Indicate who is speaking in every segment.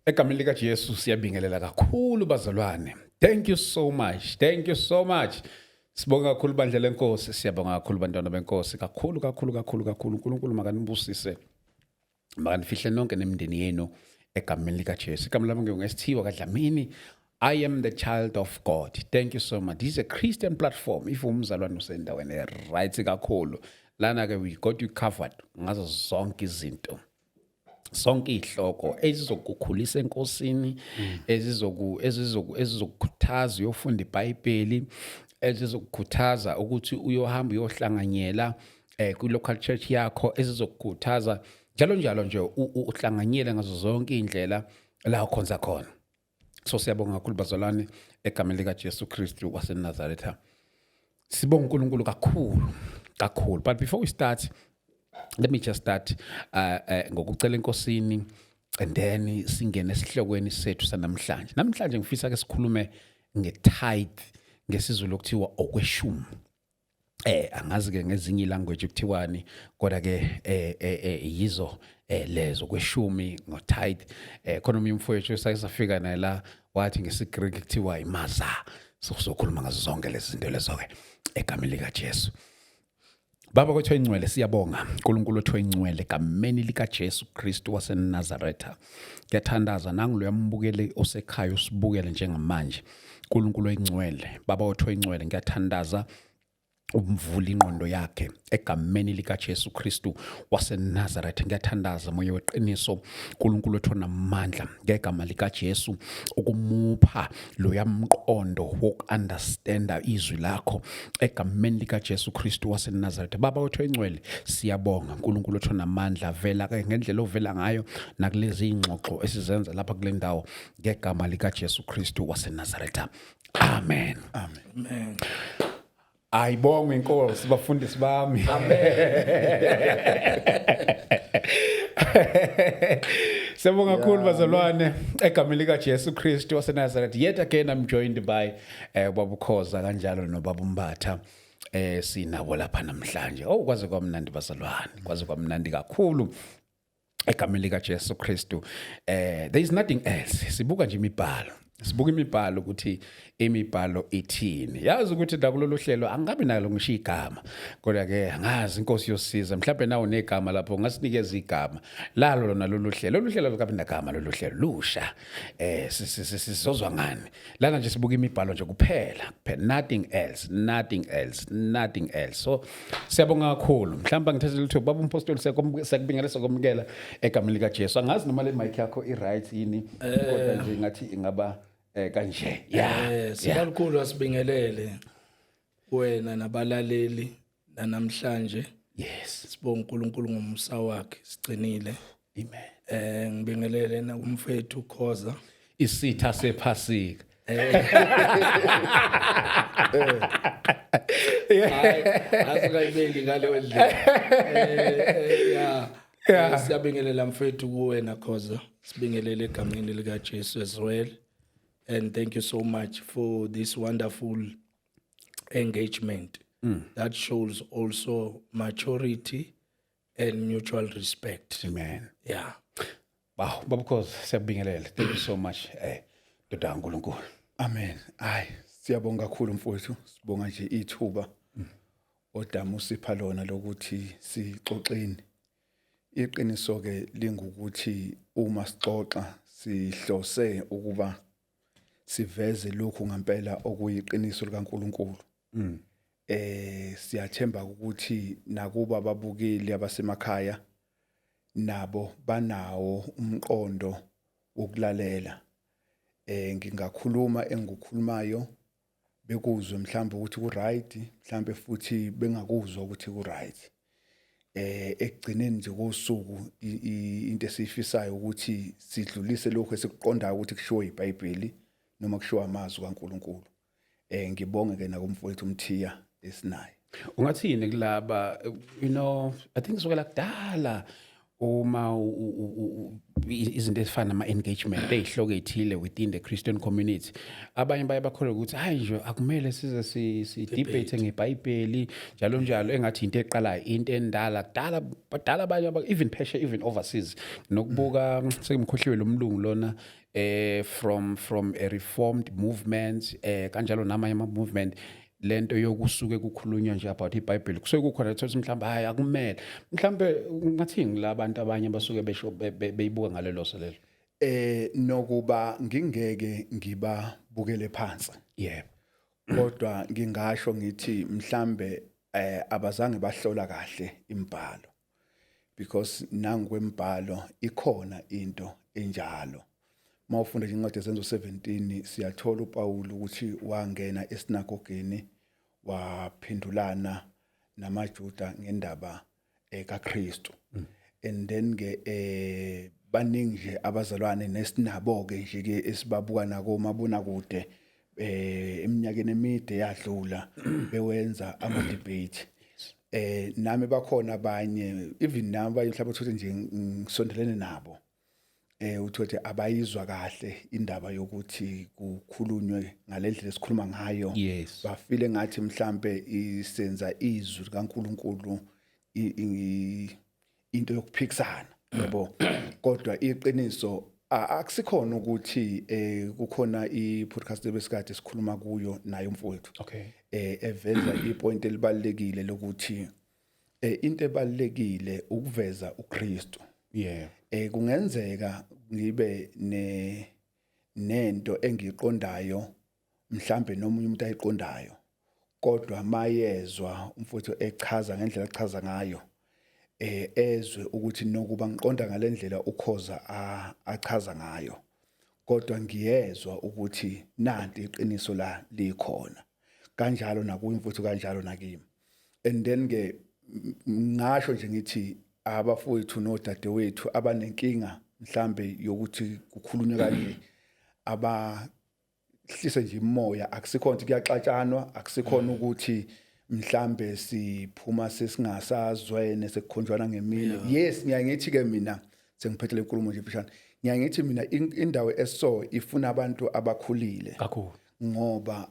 Speaker 1: Egameni lika Jesu siyabingelela kakhulu bazalwane. Thank you so much. Thank you so much. Sibonga kakhulu bandla lenkosi, siyabonga kakhulu bantwana benkosi, kakhulu kakhulu kakhulu kakhulu. uNkulunkulu makanibusise. Makanifihle nonke nemindeni yenu egameni lika Jesu. Igama lami nginguSithiwa kaDlamini. I am the child of God. Thank you so much. This is a Christian platform. If umzalwane usendaweni right kakhulu. Lana ke we got you covered ngazo zonke izinto. Sonke izihloko ezizokukhulisa enkosini, ezizokukhuthaza uyofunda iBhayibheli, ezizokukhuthaza ukuthi uyohamba uyohlanganyela kwi local church yakho, ezizokukhuthaza njalo njalo nje uhlanganyele ngazo zonke indlela la ukhonza khona. So siyabonga kakhulu bazalwane egameni lika Jesu Kristu waseNazaretha. Sibonga uNkulunkulu kakhulu kakhulu. But before we start, let me just start ngokucela enkosini and then singene esihlokweni sethu sanamhlanje. Namhlanje ngifisa ke sikhulume nge-tithe, ngesiZulu okuthiwa okweshumi. Angazi ke ngezinye language kuthiwani, kodwa ke yizo lezo kweshumi ngo-tithe. Khona omunye umfowethu esake safika naye la wathi ngesiGreek kuthiwa imaza. So sokhuluma ngazo zonke lezi zinto lezo ke egameni lika Jesu. Baba kwethu oyingcwele, siyabonga uNkulunkulu wethu oyingcwele egameni lika Jesu Kristu waseNazaretha. Ngiyathandaza nangu lo yambukele osekhaya usibukele njengamanje. uNkulunkulu oyingcwele, Baba wethu oyingcwele, ngiyathandaza umvula ingqondo yakhe egameni lika Jesu Kristu waseNazaretha. Ngiyathandaza moya weqiniso, uNkulunkulu wethu onamandla, ngegama lika Jesu ukumupha loya mqondo woku-understanda izwi lakho egameni lika Jesu Kristu waseNazaretha. Baba wethu oyingcwele, siyabonga uNkulunkulu wethu onamandla, vela ke ngendlela ovela ngayo nakulezi ingxoxo esizenza lapha kule ndawo ngegama lika Jesu Kristu waseNazaretha. Amen.
Speaker 2: Amen.
Speaker 1: Ayibongwe inkosi bafundisi bami. Siyabonga kakhulu bazalwane egameni lika Jesu Kristu waseNazaretha. Yet again I'm joined by Baba Khoza kanjalo noBaba Mbatha. Sinabo lapha namhlanje. Oh, kwaze kwamnandi bazalwane, kwaze kwamnandi kakhulu egameni lika Jesu Kristu. There is nothing else. Sibuka nje imibhalo. Sibuka imibhalo ukuthi imibhalo ithini. Yazi ukuthi la kulolu hlelo angabi nalo ngisho igama. Kodwa ke angazi, inkosi yosiza. Mhlawumbe nawo negama lapho ngasinikeza igama lalo lona lolu hlelo. Lolu hlelo lukabi nagama, lolu hlelo lusha. Sizozwa ngani? Lana nje sibuka imibhalo nje kuphela, kuphela, nothing else, nothing else, nothing else. So siyabonga kakhulu. Mhlawumbe ngithathe lutho baba umpostoli, siyakubingelela, siyakumukela egameni lika Jesu. Angazi noma le mic yakho i right yini, kodwa nje ngathi ingaba kanje. Yeah.
Speaker 2: Sibalukhulu, asibingelele wena nabalaleli namhlanje. Sibonga uNkulunkulu ngomusa wakhe, sigcinile.
Speaker 1: Amen.
Speaker 2: Ngibingelele nakumfethu Khoza.
Speaker 1: Isitha sephasika.
Speaker 2: Hayi, asikayibeki ngaleyo ndlela. Yeah. Siyabingelela mfethu kuwena Khoza. Sibingelele egameni lika Jesu as well. And thank you so much for this wonderful engagement that shows also maturity and mutual respect.
Speaker 1: Amen.
Speaker 2: Yeah.
Speaker 1: Wow, Baba Khoza, siyabingelela. Thank you so much. Ndoda kaNkulunkulu.
Speaker 3: Amen. Hayi, siyabonga kakhulu mfowethu. Sibonga nje ithuba odamu usipha lona lokuthi sixoxeni. Iqiniso ke lingukuthi uma sixoxa sihlose ukuba siveze lokhu ngempela okuyiqiniso likaNkulunkulu. Siyathemba ukuthi nakuba ababukeli abasemakhaya nabo banawo umqondo wokulalela. Ngingakhuluma engikukhulumayo bekuzwe mhlawumbe ukuthi ku right, mhlawumbe futhi bengakuzwa ukuthi ku right. Ekugcineni nje kosuku into esiyifisayo ukuthi sidlulise lokho esikuqondayo ukuthi kushiwo iBhayibheli noma kushiwo amazwi kaNkuluNkulu. Ngibonge ke nakumfowethu uMthiya esinaye.
Speaker 1: Ungathini kulaba, I think sokela kudala uma Izinto ezifana nama-engagement ey'hloko ey'thile within the Christian community, abanye baye bakholwe ukuthi hayi nje, akumele size si-debate ngeBhayibheli, njalo njalo, engathi into eqalayo, into endala kudala badala. Abanye even phesheya, even overseas, nokubuka sengimkhohliwe lo mlungu lona from a reformed movement, kanjalo namanye ama movement, lento yokusuke kukhulunywa nje about iBhayibheli, kusuke kukhona thothi mhlawumbe hayi, akumele. Mhlawumbe ngathi ngilabantu abanye abasuke besho beyibuka ngalelo so lelo.
Speaker 3: Nokuba ngingeke ngibabukele phansi, kodwa ngingasho ngithi mhlambe abazange bahlola kahle imibhalo, because nangokwembhalo ikhona into enjalo. Mawufunda nje incwadi yeZenzo 17, siyathola uPaul ukuthi wangena esinagogeni, waphendulana namaJuda ngendaba kaKristu. And then ke baningi nje abazalwane nesinabo ke nje ke esibabuka nako mabona kude eminyakeni emide yadlula bewenza ama debate. Nami bakhona abanye, even nami abanye mhlawumbe uthole nje ngisondelene nabo, uthothi abayizwa kahle indaba yokuthi kukhulunywe ngalendlela esikhuluma ngayo. Bafile ngathi mhlambe isenza izwi likaNkuluNkulu into yokuphikisana, yabo. Kodwa iqiniso akusikhona ukuthi kukhona i-podcast ebesikade sikhuluma kuyo naye umfowethu eveza ipoint elibalekile lokuthi into ebalekile ukuveza uKristu. Kungenzeka ngibe ne nento engiqondayo, mhlambe nomunye umuntu ayiqondayo, kodwa mayezwa umfowethu echaza ngendlela achaza ngayo, ezwe ukuthi nokuba ngiqonda ngalendlela ukhoza achaza ngayo, kodwa ngiyezwa ukuthi nanti iqiniso la likhona. Kanjalo nakuye umfowethu, kanjalo nakimi. And then ke ngasho nje ngithi abafowethu nodadewethu abanenkinga mhlambe yokuthi kukhulunywe kanje, abahlise nje imoya. Akusikhona ukuthi kuyaxatshanwa, akusikhona ukuthi mhlambe siphuma sesingasazwene, sekukhonjwana ngemini. Yes, ngiyaye ngithi ke mina, sengiphethe le nkulumo nje mfishane, ngiyaye ngithi mina indawo eso ifuna abantu abakhulile
Speaker 1: kakhulu,
Speaker 3: ngoba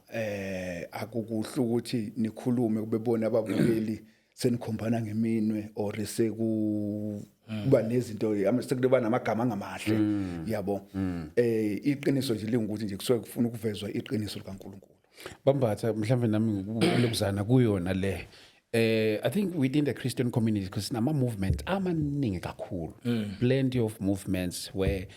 Speaker 3: akukuhle ukuthi nikhulume kubebona ababukeli senikhombana ngeminwe or seku kuba nezinto sekuba namagama angamahle, yabo. Iqiniso nje lingukuthi nje kusuke kufuna ukuvezwa iqiniso likaNkuluNkulu.
Speaker 1: Bambatha, mhlawumbe nami kulokuzana kuyona le, I think within the Christian community, because nama movement amaningi kakhulu, plenty of movements where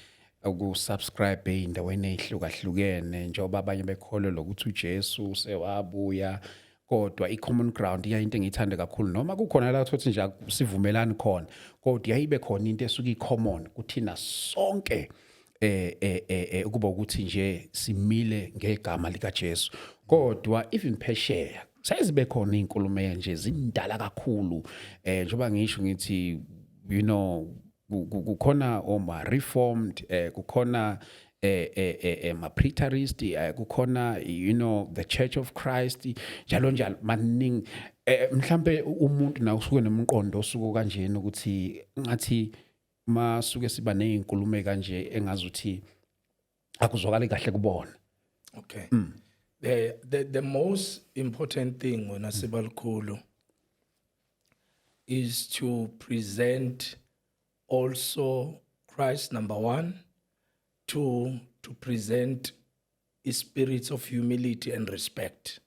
Speaker 1: ukusubscribe ey'ndaweni ey'hlukahlukene, njengoba abanye bekholelwa ukuthi uJesu sewabuya, kodwa i-common ground iya into engiyithanda kakhulu, noma kukhona la ukuthi nje sivumelani khona, kodwa yayibe khona into esuke i-common kuthina sonke, ukuba ukuthi nje simile ngegama lika Jesu. Kodwa even phesheya sezibe khona izinkulumo nje zindala kakhulu, njengoba ngisho ngithi kukhona oma reformed, kukhona ma preterist, kukhona the Church of Christ, njalo njalo, maningi. Mhlambe umuntu na usuke nomqondo osuku kanjena ukuthi ngathi masuke siba nezinkulumo kanje engazuthi akuzwakali kahle kubona.
Speaker 2: Okay. The most important thing wena Sibalukhulu is to present also Christ, number 1, to present a spirit of humility and respect.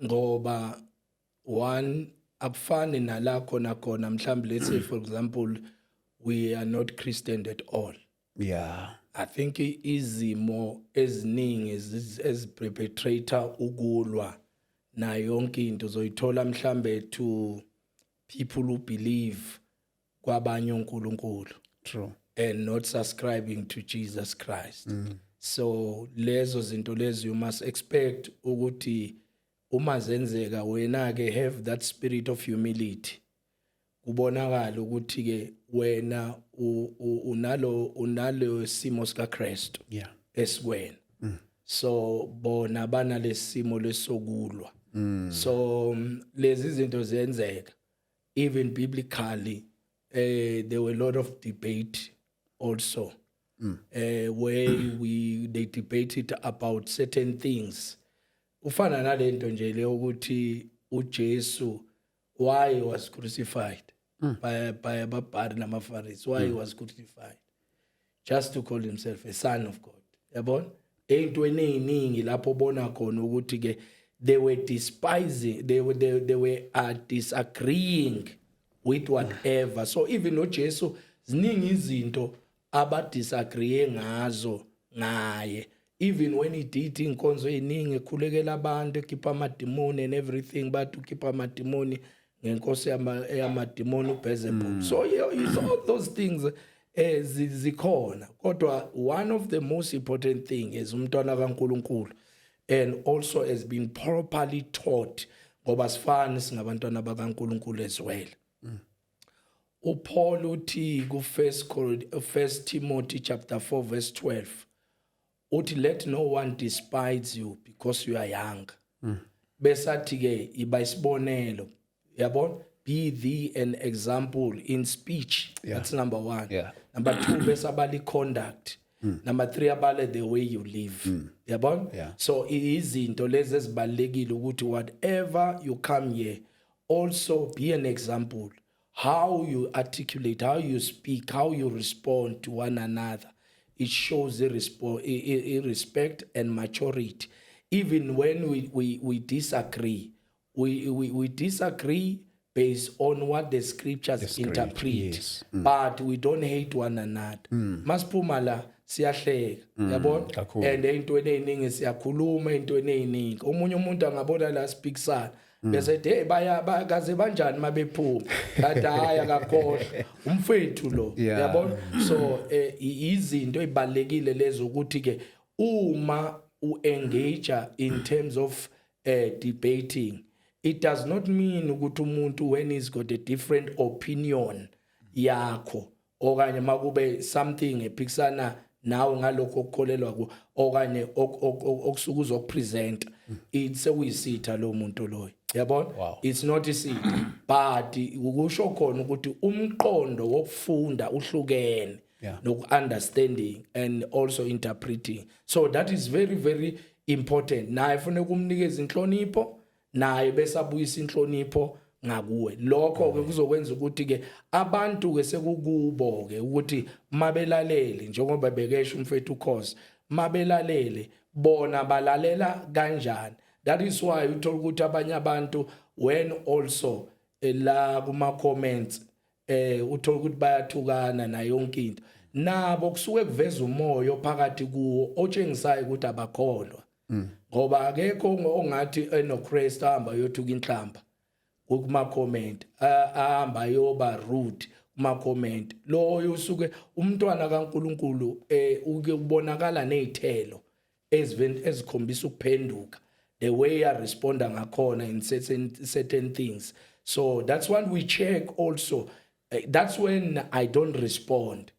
Speaker 2: Ngoba one, akufani nala khona khona mhlambi, let's say, for example, we are not Christian at all. I think izimo eziningi eziperpetrator ukulwa nayo yonke into uzoyithola mhlambe to people who believe kwabanye onkulunkulu and not subscribing to Jesus Christ. So lezo zinto lezo you must expect ukuthi uma zenzeka, wena ke have that spirit of humility, kubonakala ukuthi ke wena unalo simo sika Kristu esikwena. So bona banalesimo lesokulwa. So lezi zinto ziyenzeka even biblically. There were a lot of debate also, where we they debated about certain things. Ufana nalento nje le ukuthi uJesu, why he was crucified by ababhali namaFarisi, why he was crucified, just to call himself a son of God, yabona? Eyintweni eziningi lapho bona khona ukuthi ke they were despising, they were disagreeing with whatever. So even noJesu, ziningi izinto abadisagree ngazo ngaye, even when he did inkonzo eziningi, ekhulekela abantu, ekhipha amadimoni and everything, but ukhipha amadimoni ngenkosi yamadimoni uBeelzebub. So it's all those things zikhona, kodwa one of the most important thing is umntwana kaNkuluNkulu and also has been properly taught, ngoba sifani, singabantwana bakaNkuluNkulu as well. uPaul uthi ku First Timothy chapter 4 verse 12, uthi, "Let no one despise you because you are young." Besathi ke iba isibonelo, yabona, be thee an example in speech. That's number 1. Number 2, bese abali conduct. Number 3, abale the way you live, yabona?
Speaker 1: Yeah.
Speaker 2: So izinto lezi ezibalekile ukuthi whatever you come here, also be an example, how you articulate, how you speak, how you respond to one another. It shows respect and maturity. Even when we disagree, we disagree based on what the scriptures
Speaker 1: script,
Speaker 2: interpret, but we don't hate one another. Masiphuma la, siyahleka, yabona?
Speaker 1: Kakhulu.
Speaker 2: And ey'ntweni ey'ningi siyakhuluma, ey'ntweni ey'ningi omunye umuntu angabona la siphikisana, bese ethi, "Hey, baya kaze banjani mabephuma?" Kanti hayi, akakhohlwa umfethu lo. Yabona? So izinto ezibalekile lezo ukuthi ke uma uengage in terms of debating, it does not mean ukuthi umuntu when he's got a different opinion yakho, okanye makube something ephikisana nawe ngalokho okukholelwa ku okanye okusuka uzokupresent, it sekuyisitha lo muntu loyo, yabona? It's not isitha, but ukusho khona ukuthi umqondo wokufunda uhlukene noku-understanding and also interpreting. So that is very, very important. Naye funeka umnikeze inhlonipho, naye bese abuyisa inhlonipho ngakuwe. Lokho ke kuzokwenza ukuthi ke abantu ke sekukubo ke ukuthi mabelalele, njengoba bekesho umfethu ukhosi, mabelalele bona balalela kanjani. That is why uthola ukuthi abanye abantu, when also la kuma comments, uthola ukuthi bayathukana na yonke into, nabo kusuke kuveza umoya phakathi kuwo otshengisayo ukuthi abakholwa, ngoba akekho ongathi enoChrist ahamba yothuka inhlamba kuma comment, ahamba yoba rude kuma comment. Loyo usuke umntwana kaNkuluNkulu uke ubonakala nezithelo ezikhombisa ukuphenduka, the way I responda ngakhona in certain things. So that's when we check also. That's when I don't respond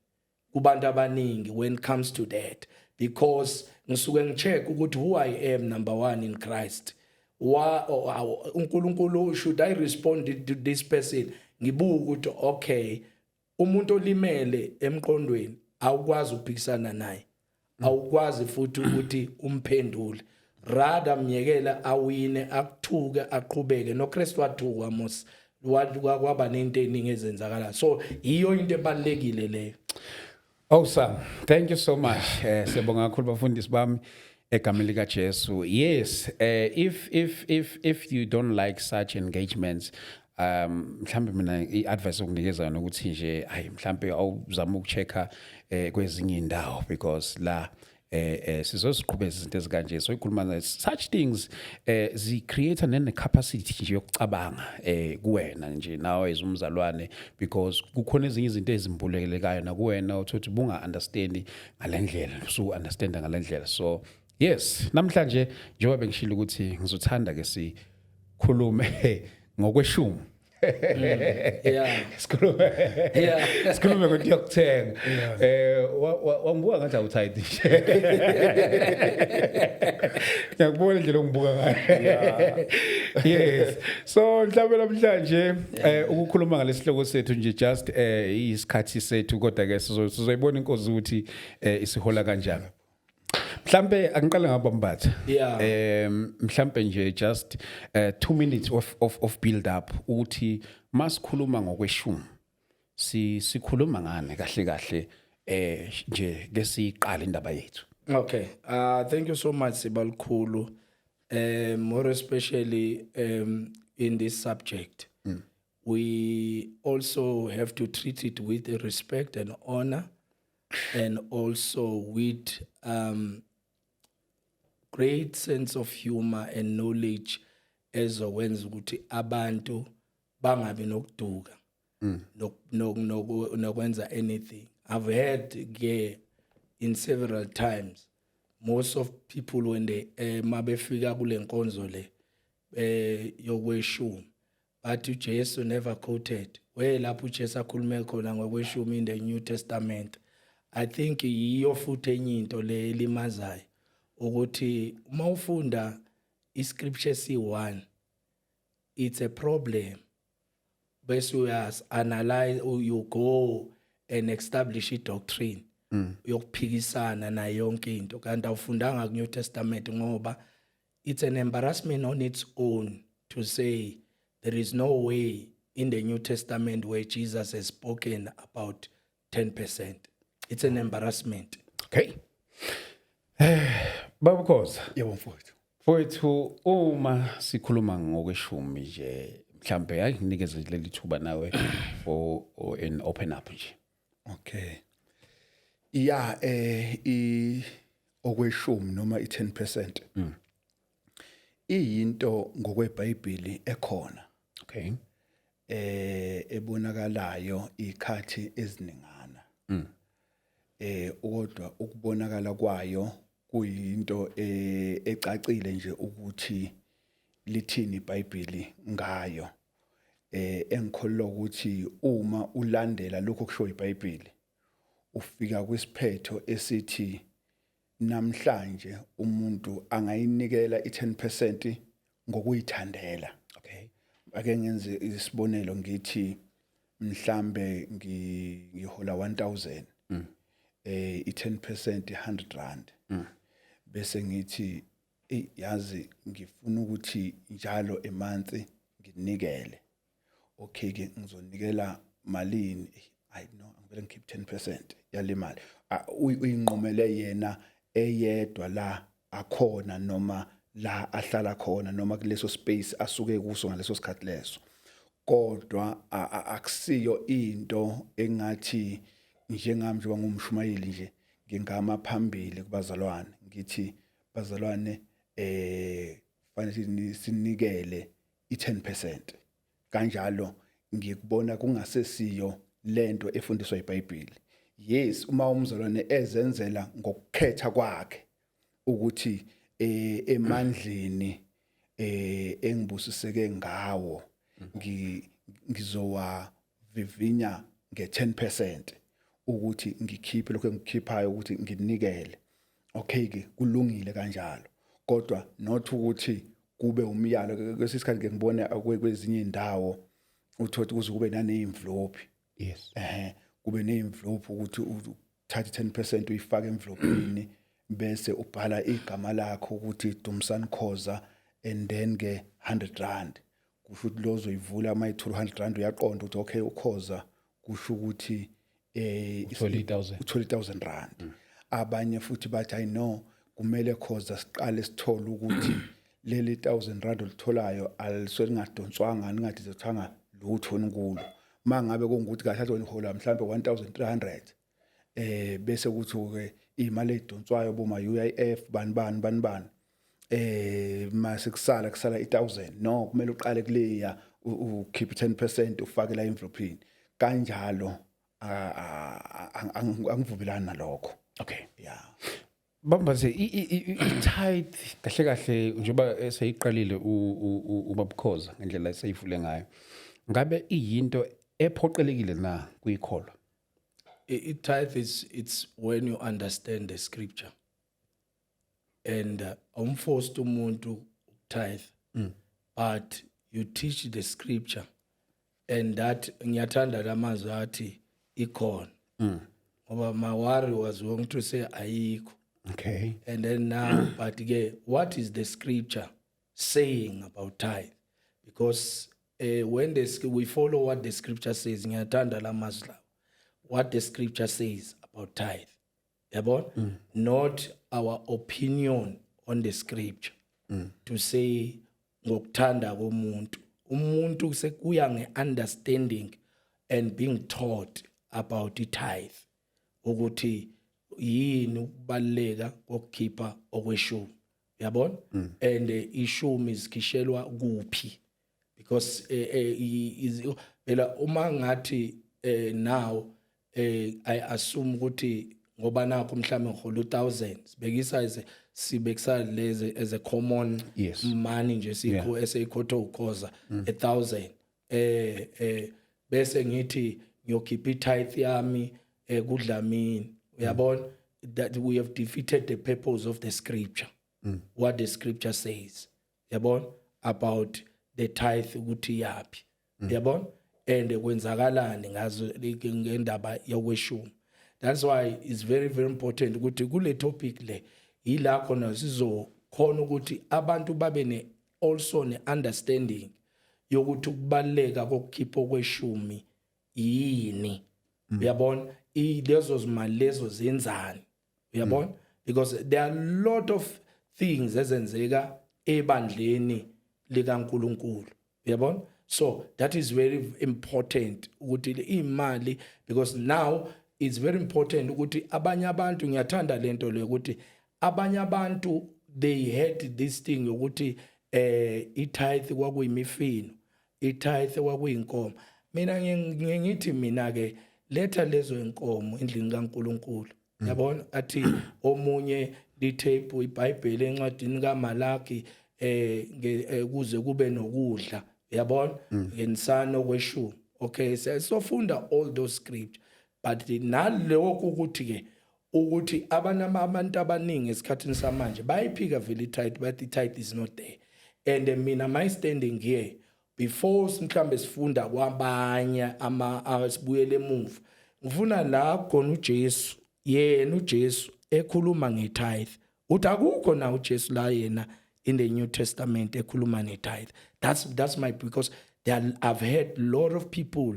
Speaker 2: kubantu abaningi when it comes to that, because ngisuke ngicheck ukuthi who I am, number 1, in Christ, wa uNkulunkulu. Should I respond to this person? Ngibuka ukuthi okay, umuntu olimele emqondweni awukwazi ukuphikisana naye, awukwazi futhi ukuthi umphendule. Rather myekela awine, akuthuke, aqhubeke. NoKristu wathukwa mos, kwaba nento eningi ezenzakala. So yiyo into ebalekile leyo.
Speaker 1: Awesome. Thank you so much. Siyabonga kakhulu, bafundisi bami, egameni lika Jesu. Yes, if you don't like such engagements, mhlambe mina iadvice okunikeza yona ukuthi nje hayi, mhlambe awuzama ukuchecka kwezinye indawo, because la sizoziqhubeza izinto ezikanje. So ikhuluma such things zi create nene capacity nje yokucabanga kuwena nje nawe as umzalwane, because kukhona ezinye izinto ezimbulelekayo nakuwena uthothi bunga understand ngalendlela, usu understand ngalendlela. So yes, namhlanje njengoba bengishilo ukuthi ngizothanda ke sikhulume ngokweshumi. Sikhulume. Sikhulume ngento yokuthenga. Wangibuka ngathi awutithe nje. Ngiyakubona indlela ongibuka ngayo. Yes. So mhlawumbe namhlanje ukukhuluma ngalesihloko sethu nje, just isikhathi sethu, kodwa ke sizoyibona inkosi ukuthi isihola kanjani. Mhlambe angiqale ngabambatha. Mhlambe nje just 2 minutes of build up ukuthi masikhuluma ngokweshumi sikhuluma ngane kahle kahle, nje ke siqale indaba yethu.
Speaker 2: Okay. Thank you so much, Sibalukhulu. More especially in this subject. We also have to treat it with respect and honor and also with great sense of humor and knowledge ezokwenza ukuthi abantu bangabi nokuduka nokwenza anything. I've heard ke in several times, most of people when they mabefika kule nkonzo le yokweshumi bathi uJesu never quoted where lapho uJesu akhulume khona ngokweshumi in the New Testament. I think yiyo futhi enye into le elimazayo ukuthi uma ufunda iscripture C1, it's a problem, bese uyas analyze, you go and establish i doctrine yokuphikisana nayo yonke into, kanti awufundanga ku New Testament, ngoba it's an embarrassment on its own to say there is no way in the New Testament where Jesus has spoken about 10%. It's an embarrassment.
Speaker 1: Okay. Baba Khoza.
Speaker 3: Yebo, mfowethu.
Speaker 1: Mfowethu, uma sikhuluma ngokweshumi nje, mhlambe ayinikeze leli thuba nawe for or an open up nje.
Speaker 3: Okay, ya, i okweshumi noma i10% iyinto ngokweBhayibheli ekhona ebonakalayo ikhathi eziningana, kodwa ukubonakala kwayo kuyinto ecacile nje ukuthi lithini iBhayibheli ngayo, engikholwa ukuthi uma ulandela lokho kusho iBhayibheli ufika kwisiphetho esithi namhlanje umuntu angayinikela i10% ngokuyithandela. Ake ngenze isibonelo, ngithi mhlambe ngihola 1000, i10% R100, bese ngithi, "Ey, yazi ngifuna ukuthi njalo emonth nginikele. Okay ke, ngizonikela malini? Hayi no, angivele ngikhiphe 10% yale mali." Ah, uyinqumele yena eyedwa la akhona noma la ahlala khona noma kuleso space asuke kuso ngaleso sikhathi leso, kodwa akusiyo into engathi njengami njengoba ngumshumayeli nje ngingama phambili kubazalwane ngithi, "Bazalwane, fanele sinikele i10%." Kanjalo ngikubona kungasesiyo lento efundiswa iBhayibheli. Yes, uma umzalwane ezenzela ngokukhetha kwakhe ukuthi emandleni engibusiseke ngawo ngizowa vivinya nge10% ukuthi ngikhiphe lokho engikukhiphayo ukuthi nginikele, okay ke, kulungile kanjalo, kodwa not ukuthi kube umyalo. Kwesinye isikhathi ke ngibone kwezinye indawo uthothi kuze kube naneyimvlophi. Kube neyimvlophi ukuthi uthathe 10% uyifake emvlophini bese ubhala igama lakho ukuthi Dumsani Khoza and then ke R100. Kusho ukuthi lo zoyivula uma ithula R100 uyaqonda ukuthi okay, uKhoza kusho ukuthi
Speaker 1: Uthole i-1000.
Speaker 3: Uthole R1000. Abanye futhi bathi, "I know kumele Khoza siqale sithole ukuthi leli R1000 olitholayo alisuke lingadonswanga, lingadeductwanga lutho nkulo." Mangabe kungukuthi kahle wena uhola mhlambe 1300, bese kuthi ke imali edonswayo boma UIF, bani bani bani bani, mase kusala i1000, no, kumele uqale kuleya ukhiphe 10% ufake la envelophini kanjalo. Angivumelani nalokho. Yeah.
Speaker 1: Bambaze, i-tithe kahle kahle njengoba seyiqalile ubabukhoza ngendlela eseyivule ngayo. Ngabe iyinto ephoqelekile na kuyikholwa?
Speaker 2: I-tithe is, it's when you understand the scripture and awumforced umuntu tithe, but you teach the scripture and that ngiyathanda lamazwi athi ikhona, ngoba my worry was going to say ayikho. And then now, but ke, what is the scripture saying about tithe? Because when we follow what the scripture says, ngiyathanda lamazwi lawo, what the scripture says about tithe, yabona, not our opinion on the scripture, to say ngokuthanda komuntu. Umuntu sekuya nge-understanding and being taught about i-tithe, ukuthi yini ukubaluleka kokukhipha okweshumi, yabona, and ishumi zikhishelwa kuphi, because phela uma ngathi now I assume ukuthi ngoba nakho mhlawumbe ngihola u1000, sibekisa as sibekisa lezi as a common money nje, sikho eseyikhotha ukhoza 1000, bese ngithi ngiyokhipha itithe yami kuDlamini, uyabona, that we have defeated the purpose of the scripture, what the scripture says, yabona, about the tithe, ukuthi yapi, yabona, and kwenzakalani ngazo ngendaba yokweshumi. That's why it's very, very important ukuthi kule topic le yila khona sizokhona ukuthi abantu babe ne also ne understanding yokuthi ukubaluleka kokukhipha okweshumi yini, uyabona, lezo zimali lezo zenzani, uyabona, because there are a lot of things ezenzeka ebandleni likaNkuluNkulu, uyabona. So that is very important ukuthi imali, because now it's very important ukuthi abanye abantu, ngiyathanda lento le ukuthi abanye abantu, they had this thing ukuthi i-tithe kwakuyimifino, i-tithe kwakuyinkomo. Mina ngiye ngithi mina ke, letha lezo inkomo endlini kaNkuluNkulu, yabona. Athi omunye litape iBhayibheli encwadini kaMalaki kuze kube nokudla, yabona, ngenisano kweshumi. Okay, sofunda all those scripture, but nalokho ukuthi ke ukuthi abantu abaningi esikhathini samanje bayiphika vele i-tithe, but i-tithe is not there. And mina, my standing here, before mhlambe sifunda kwabanye ama sibuyele emuva, ngifuna la khona uJesu yena, uJesu ekhuluma ngetithe, uthi akukho na uJesu la yena in the New Testament ekhuluma ngetithe. That's my, because there are, I've heard a lot of people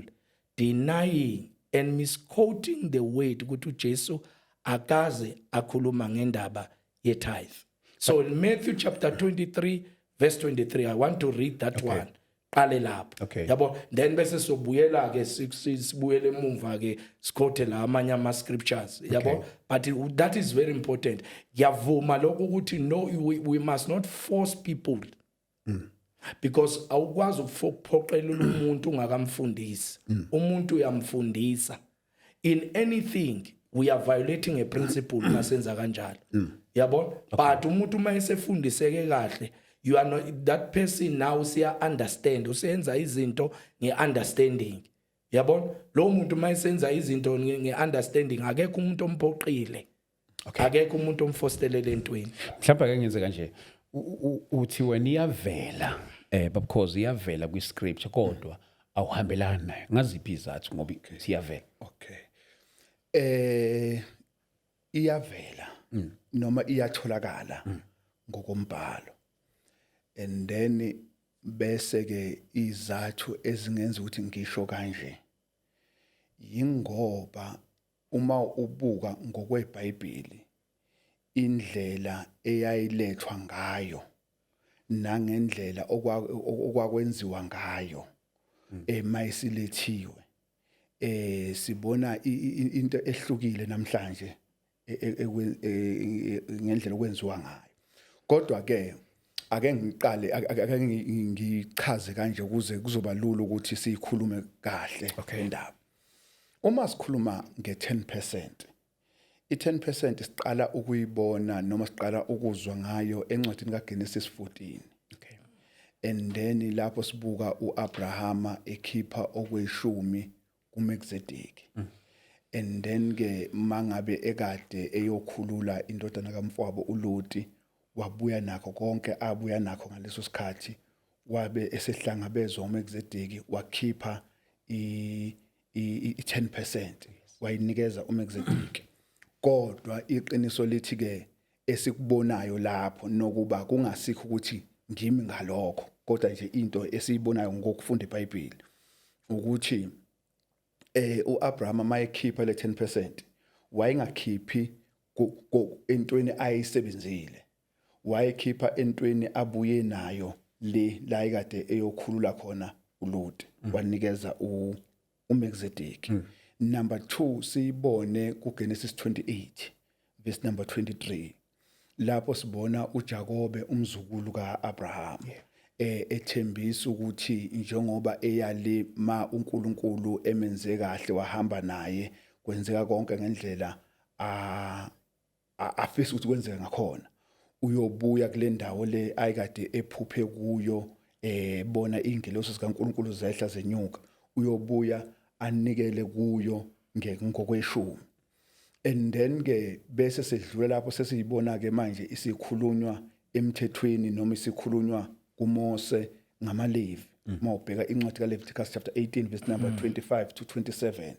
Speaker 2: denying and misquoting the word ukuthi uJesu akaze akhuluma ngendaba ye-tithe. So in Matthew chapter 23 verse 23, I want to read that one, qale lapho. Yabo, then bese sobuyela ke sibuyele emumva ke, sikhothe la amanye ama scriptures, yabo. But that is very important. Ngiyavuma lokho ukuthi no, we must not force people, because awukwazi ukuphoqelela umuntu ungakamfundisi. Umuntu uyamfundisa. In anything, we are violating a principle masenza kanjalo, yabo. But umuntu uma esefundiseke kahle, you are not that person now, siya understand, usenza izinto ngeunderstanding, yabona. Lo muntu uma esenza izinto ngeunderstanding, akekho umuntu omphoqile, akekho umuntu omfostelele entweni.
Speaker 1: Mhlawumbe ake ngenze kanje. Uthi wena iyavela, because iyavela kwi-scripture, kodwa awuhambelani nayo ngaziphi izathu, ngoba siyavela?
Speaker 3: Okay. Iyavela noma iyatholakala ngokombhalo. And then bese ke izathu ezingenza ukuthi ngisho kanje, yingoba uma ubuka ngokweBhayibheli indlela eyayilethwa ngayo nangendlela okwakwenziwa ngayo emayisilethiwe, sibona into ehlukile namhlanje ngendlela okwenziwa ngayo. Kodwa ke ake ngiqale, ake ngichaze kanje ukuze kuzoba lula ukuthi siyikhulume kahle indaba. Uma sikhuluma nge-10%, i-10% siqala ukuyibona noma siqala ukuzwa ngayo encwadini kaGenesis 14. And then lapho sibuka uAbrahama ekhipha okweshumi kuMelchizedek. And then ke mangabe ekade eyokhulula indodana kamfowabo uLoti, wabuya nakho konke abuya nakho ngaleso sikhathi, wabe esehlangabezwa uMelchizedek, wakhipha i 10%, wayinikeza uMelchizedek. Kodwa iqiniso lithi ke esikubonayo lapho, nokuba kungasikho ukuthi ngimi ngalokho, kodwa nje into esiyibonayo ngokufunda iBhayibheli ukuthi uAbraham mayekhipha le 10%, wayengakhiphi entweni ayisebenzile, wayekhipha entweni abuye nayo le la ekade eyokhulula khona uLoti, wanikeza uMelchizedek. Number 2, siyibone kuGenesis 28 verse number 23, lapho sibona uJakobe, umzukulu kaAbraham, ethembisa ukuthi njengoba eyale ma uNkulunkulu emenze kahle, wahamba naye, kwenzeka konke ngendlela afisa ukuthi kwenzeke ngakhona, uyobuya kule ndawo le ayikade ephuphe kuyo, bona ingelosi zikaNkulunkulu zehla zenyuka, uyobuya anikele kuyo ngokweshumi. And then ke bese sedlula lapho, sesiyibona ke manje isikhulunywa emthethweni noma isikhulunywa kuMose ngamaLevi. Mawubheka incwadi kaLeviticus chapter 18 verse number 25 to 27,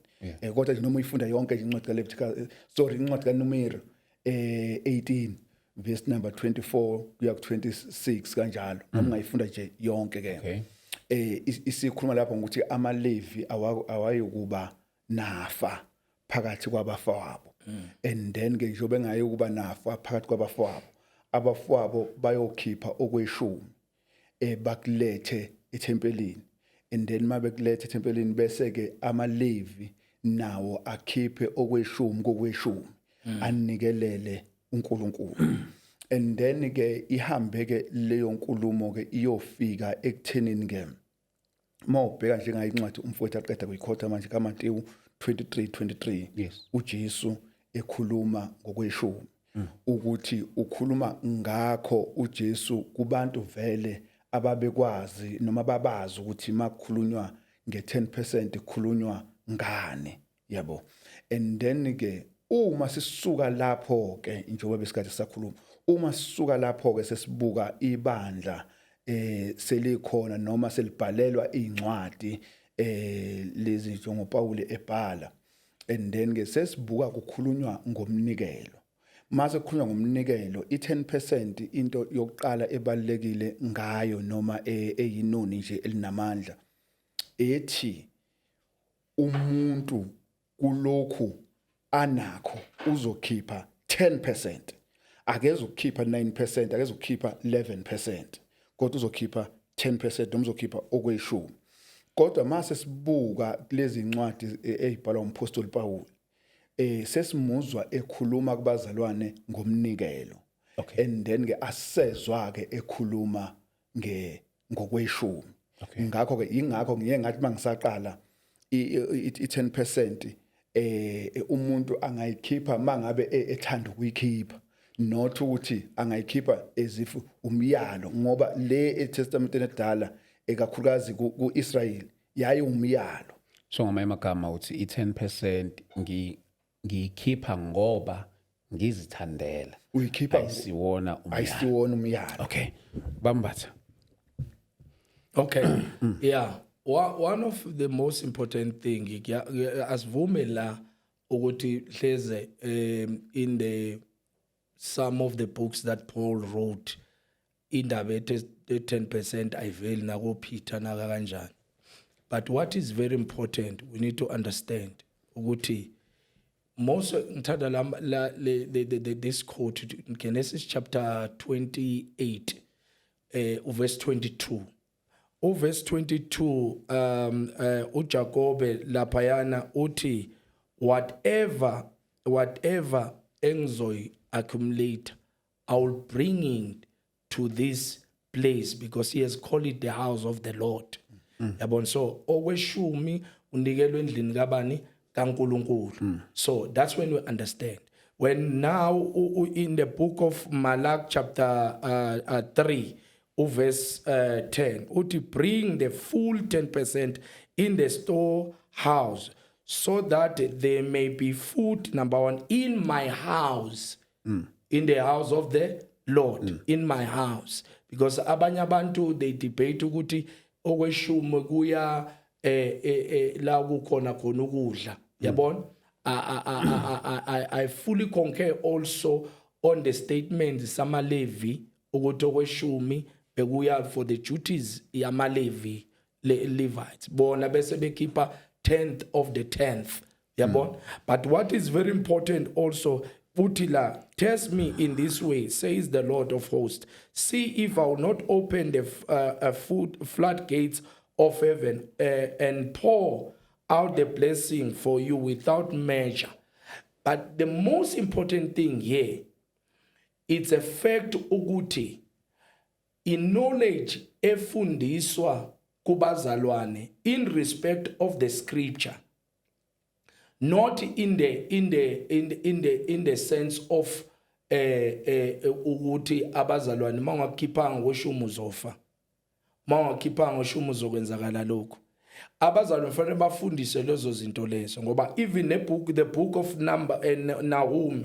Speaker 3: kodwa nje noma uyifunda yonke nje incwadi kaLeviticus, sorry, incwadi kaNumeri 18 verse number 24 kuya ku 26 kanjalo, noma ungayifunda nje yonke ke, isikhuluma lapho ngokuthi amaLevi awayekuba nafa phakathi kwabafowabo. And then ke njengoba engaye ukuba nafa phakathi kwabafowabo, abafowabo bayokhipha okweshumi, bakulethe ethempelini. And then mabekulethe ethempelini, bese ke amaLevi nawo akhiphe okweshumi kokweshumi, anikelele uNkulunkulu. And then ke ihambe ke leyo nkulumo ke iyofika ekuthenini ke mawubheka njengayo incwadi umfowethu aqeda kuyikhotha manje kaMateyu 23:23, uJesu ekhuluma ngokweshumi, ukuthi ukhuluma ngakho uJesu kubantu vele ababekwazi noma babazi ukuthi makukhulunywa nge10% kukhulunywa ngani, yabo. And then ke uma sisuka lapho ke, njengoba besikade sakhuluma, uma sisuka lapho ke sesibuka ibandla selikhona noma selibhalelwa incwadi lezi njengoPaul ebhala, and then ke sesibuka kukhulunywa ngomnikelo. Mase kukhulunywa ngomnikelo i10%, into yokuqala ebalekile ngayo noma eyinoni nje elinamandla ethi umuntu kulokhu anakho uzokhipha 10%, akeze ukukhipha 9%, akeze ukukhipha 11%, kodwa uzokhipha 10% noma uzokhipha okweshumi. Kodwa mase sibuka kulezi incwadi ezibhalwa umpostoli Paul, sesimuzwa ekhuluma kubazalwane ngomnikelo, and then ke asezwa ke ekhuluma ngokweshumi. Ngakho ke ingakho ngiye ngathi mangisaqala i-10% umuntu angayikhipha mangabe ethanda ukuyikhipha, not ukuthi angayikhipha as if umyalo, ngoba le eTestamenteni edala, ekakhulukazi kuIsrael, yayi umyalo.
Speaker 1: So ngamanye amagama uthi i-10% ngiyikhipha ngoba ngizithandela.
Speaker 3: Uyikhipha.
Speaker 1: Ayisiwona umyalo.
Speaker 3: Ayisiwona umyalo.
Speaker 1: Okay, bambatha.
Speaker 2: Okay. Yeah. One of the most important thing asivume la ukuthi hleze in the some of the books that Paul wrote, indaba ethi 10% ayiveli nako Peter naka kanjani. But what is very important, we need to understand ukuthi most ngithanda la le, the this quote in Genesis chapter 28 uverse 22, uverse 22, uJakobe laphayana uthi whatever engizoyi accumulate, I will bring it to this place, because he has called it the house of the Lord, yabona. So okweshumi unikelwe endlini kabani? KaNkuluNkulu. So that's when we understand when now in the book of Malak chapter 3. Uverse 10 uthi, "Bring the full 10% in the storehouse so that there may be food, number 1, in my house," in the house of the Lord, in my house, because abanye abantu, they debate ukuthi okweshumi kuya la kukhona khona ukudla, yabona. I fully concur also on the statement samaLevi ukuthi okweshumi bekuya for the duties yamaLevi, Levites, bona bese bekhipha 10th of the 10th, yabona. But what is very important also, uthi la, "Test me in this way, says the Lord of hosts. See if I will not open the food floodgates of heaven and pour out the blessing for you without measure." But the most important thing here, it's a fact ukuthi i-knowledge efundiswa kubazalwane in respect of the scripture, not in the sense of ukuthi abazalwane, mawungakhiphanga ngoshumi uzofa, mawungakhiphanga ngoshumi uzokwenzakala lokho. Abazalwane kufanele bafundise lezo zinto lezo, ngoba even nebook, the book of number Nahum,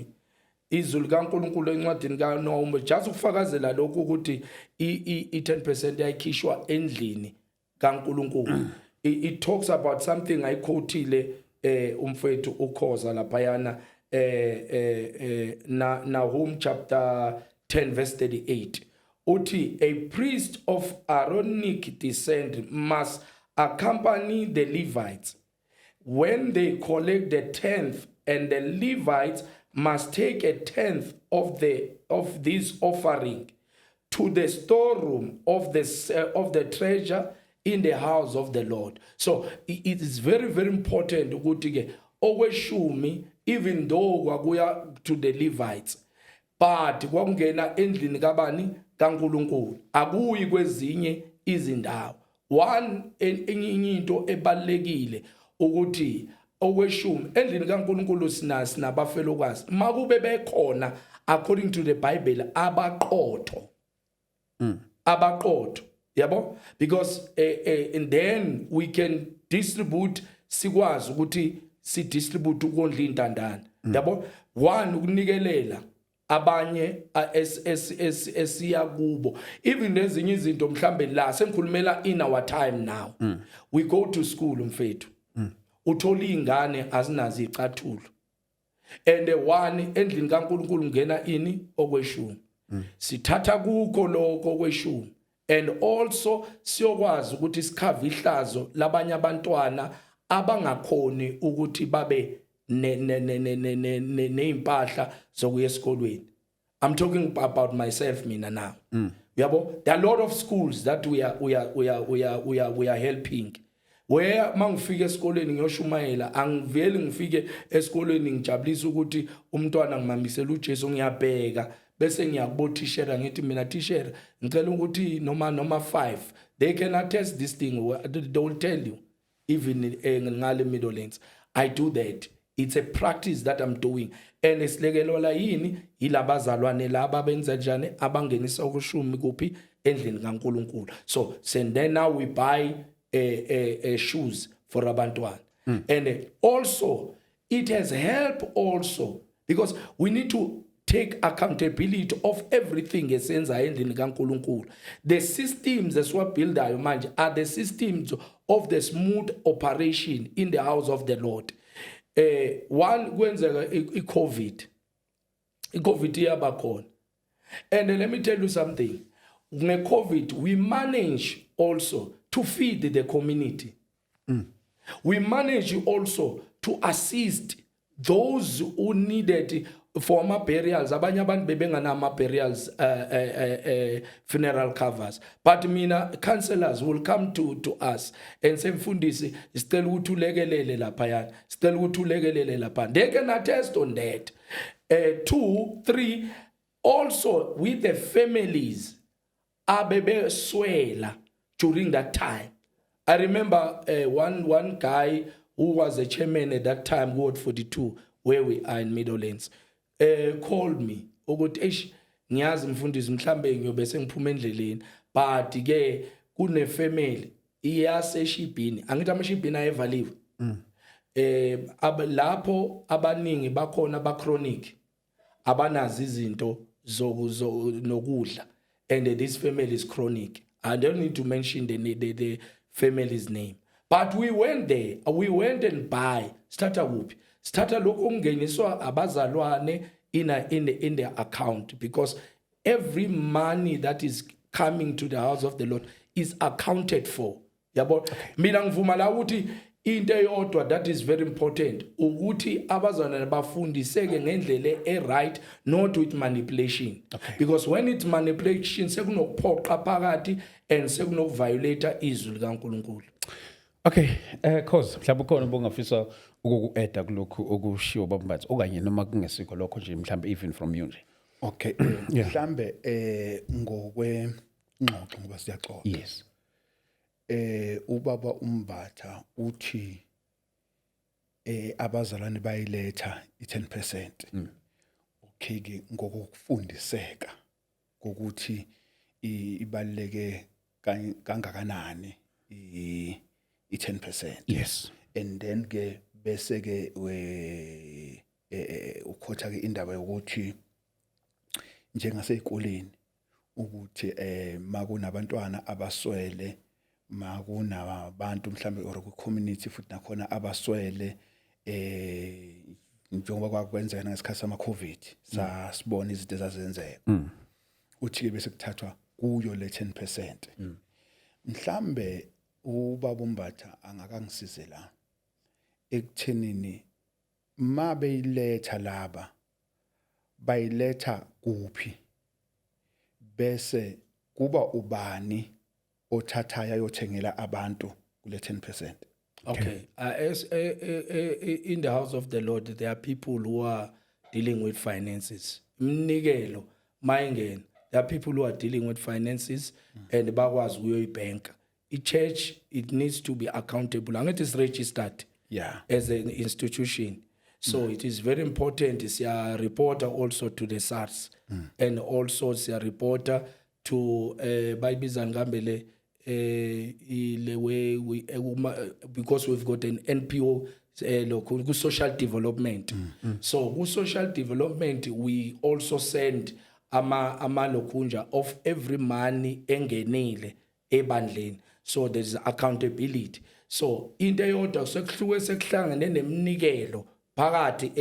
Speaker 2: izwi likaNkulunkulu encwadini kaNahum, just ukufakazela lokhu ukuthi i 10% yayikhishwa endlini kaNkulunkulu. It talks about something ayiquotile umfethu ukhoza laphayana, na Nahum chapter 10 verse 38, uthi, "A priest of Aaronic descent must accompany the Levites when they collect the tenth, and the Levites must take a tenth of this offering to the storeroom of the treasure in the house of the Lord." So it is very, very important ukuthi ke okweshumi, even though kwakuya to the Levites, but kwakungena endlini kabani? KaNkulunkulu, akuyi kwezinye izindawo. One, enye into ebalekile ukuthi okweshumi endlini kaNkulunkulu sina sinabafelokazi, makube bekhona according to the Bible abaqotho, abaqotho, yabo, because and then we can distribute, sikwazi ukuthi si distribute ukondla intandane, yabo. One, ukunikelela abanye esiya kubo, even nezinye izinto mhlambe la sengikhulumela in our time now, we go to school, mfethu, uthola izingane azinazo icathulo, and one, endlini kaNkulunkulu ngena ini? Okweshumi. Sithatha kukho lokho okweshumi and also siyokwazi ukuthi sikhave ihlazo labanye abantwana abangakhoni ukuthi babe nezimpahla zokuya esikolweni. I'm talking about myself mina now, yabo. There are a lot of schools that we are helping, where mangifika esikoleni ngiyoshumayela, angiveli ngifike esikoleni ngijabulisa ukuthi umntwana ngimamisela uJesu. Ngiyabheka bese ngiyakubo teacher, ngithi mina, "Teacher, ngicela ukuthi noma 5." They can attest this thing, they will tell you. Even ngale Meadowlands I do that. It's a practice that I'm doing, and isilekelwa yini? Yilabazalwane laba benza njani? Abangenisa okushumi kuphi? Endlini kaNkulunkulu. So then now we buy shoes for abantwana, and also it has helped also because we need to take accountability of everything esenza endlini kaNkulunkulu. The systems esiwabuildayo manje are the systems of the smooth operation in the house of the Lord. One, kwenzeka i-COVID iyaba khona, and let me tell you something, nge-COVID we manage also to feed the community. We manage also to assist those who needed for ama burials. Abanye abantu bebenganama burials, funeral covers, but mina, councillors will come to us and say, "Mfundisi, sicela ukuthi ulekelele lapha, sicela ukuthi ulekelele lapha." They can attest on that. Two, three, also with the families abebeswela during that time. I remember one guy who was a chairman at that time, Ward 42, where we are in Meadowlands, called me ukuthi, "Eish, ngiyazi mfundisi, mhlambe ngiyobe sengiphuma endleleni, But ke kune family iyaseshibhini, angithi amashibhini ayevaliwe. Lapho abaningi bakhona ba chronic, abanazi izinto nokudla, and this family is chronic. I don't need to mention the family's name, but we went there, we went and buy. Sithatha kuphi? Sithatha lokhu okungeniswa abazalwane in their account, because every money that is coming to the house of the Lord is accounted for, yabo. Mina ngivuma la ukuthi into eyodwa that is very important ukuthi abazalwane bafundiseke ngendlela e-right, not with manipulation, because when it's manipulation sekunokuphoqa phakathi and sekunokuviolate izwi likaNkulunkulu.
Speaker 1: Okay, cause mhlawumbe ukhona obungafisa ukuku-adda kulokhu okushiwo babambathi, okanye noma kungesikho lokho nje, mhlawumbe even from you nje.
Speaker 3: Okay, mhlambe ngokwe ngxoxo, ngoba siyaxoxa, ubaba uMbatha uthi abazalwane bayiletha i10%. Okay ke, ngokufundiseka kokuthi ibaluleke kangakanani i10%, and then ke bese ke we ukhotha ke indaba yokuthi njengasezikoleni ukuthi makunabantwana abaswele, makunabantu mhlambe or ku community futhi nakhona abaswele, njengoba kwakwenzeka ngesikhathi sama Covid, sasibona izinto ezazenzeka, uthi ke bese kuthathwa kuyo le 10%. Mhlambe ubaba uMbatha angakangisize la ekuthenini mabeyiletha laba, bayiletha kuphi, bese kuba ubani othathayo ayothengela abantu kule 10%?
Speaker 2: Okay. As in the house of the Lord, there are people who are dealing with finances. Mnikelo, mayingena. There are people who are dealing with finances and bakwazi ukuyoyibhenka. I-church, it needs to be accountable. Angithi is registered as an institution. So it is very important siya report also to the SARS and also siya report to bayibiza ngambe le ile way we because we've got an NPO lokhu ku social development. So ku social development we also send ama lokhunja of every money engenile ebandleni, so there is accountability. So into eyodwa sekuhluke sekuhlangene neminikelo phakathi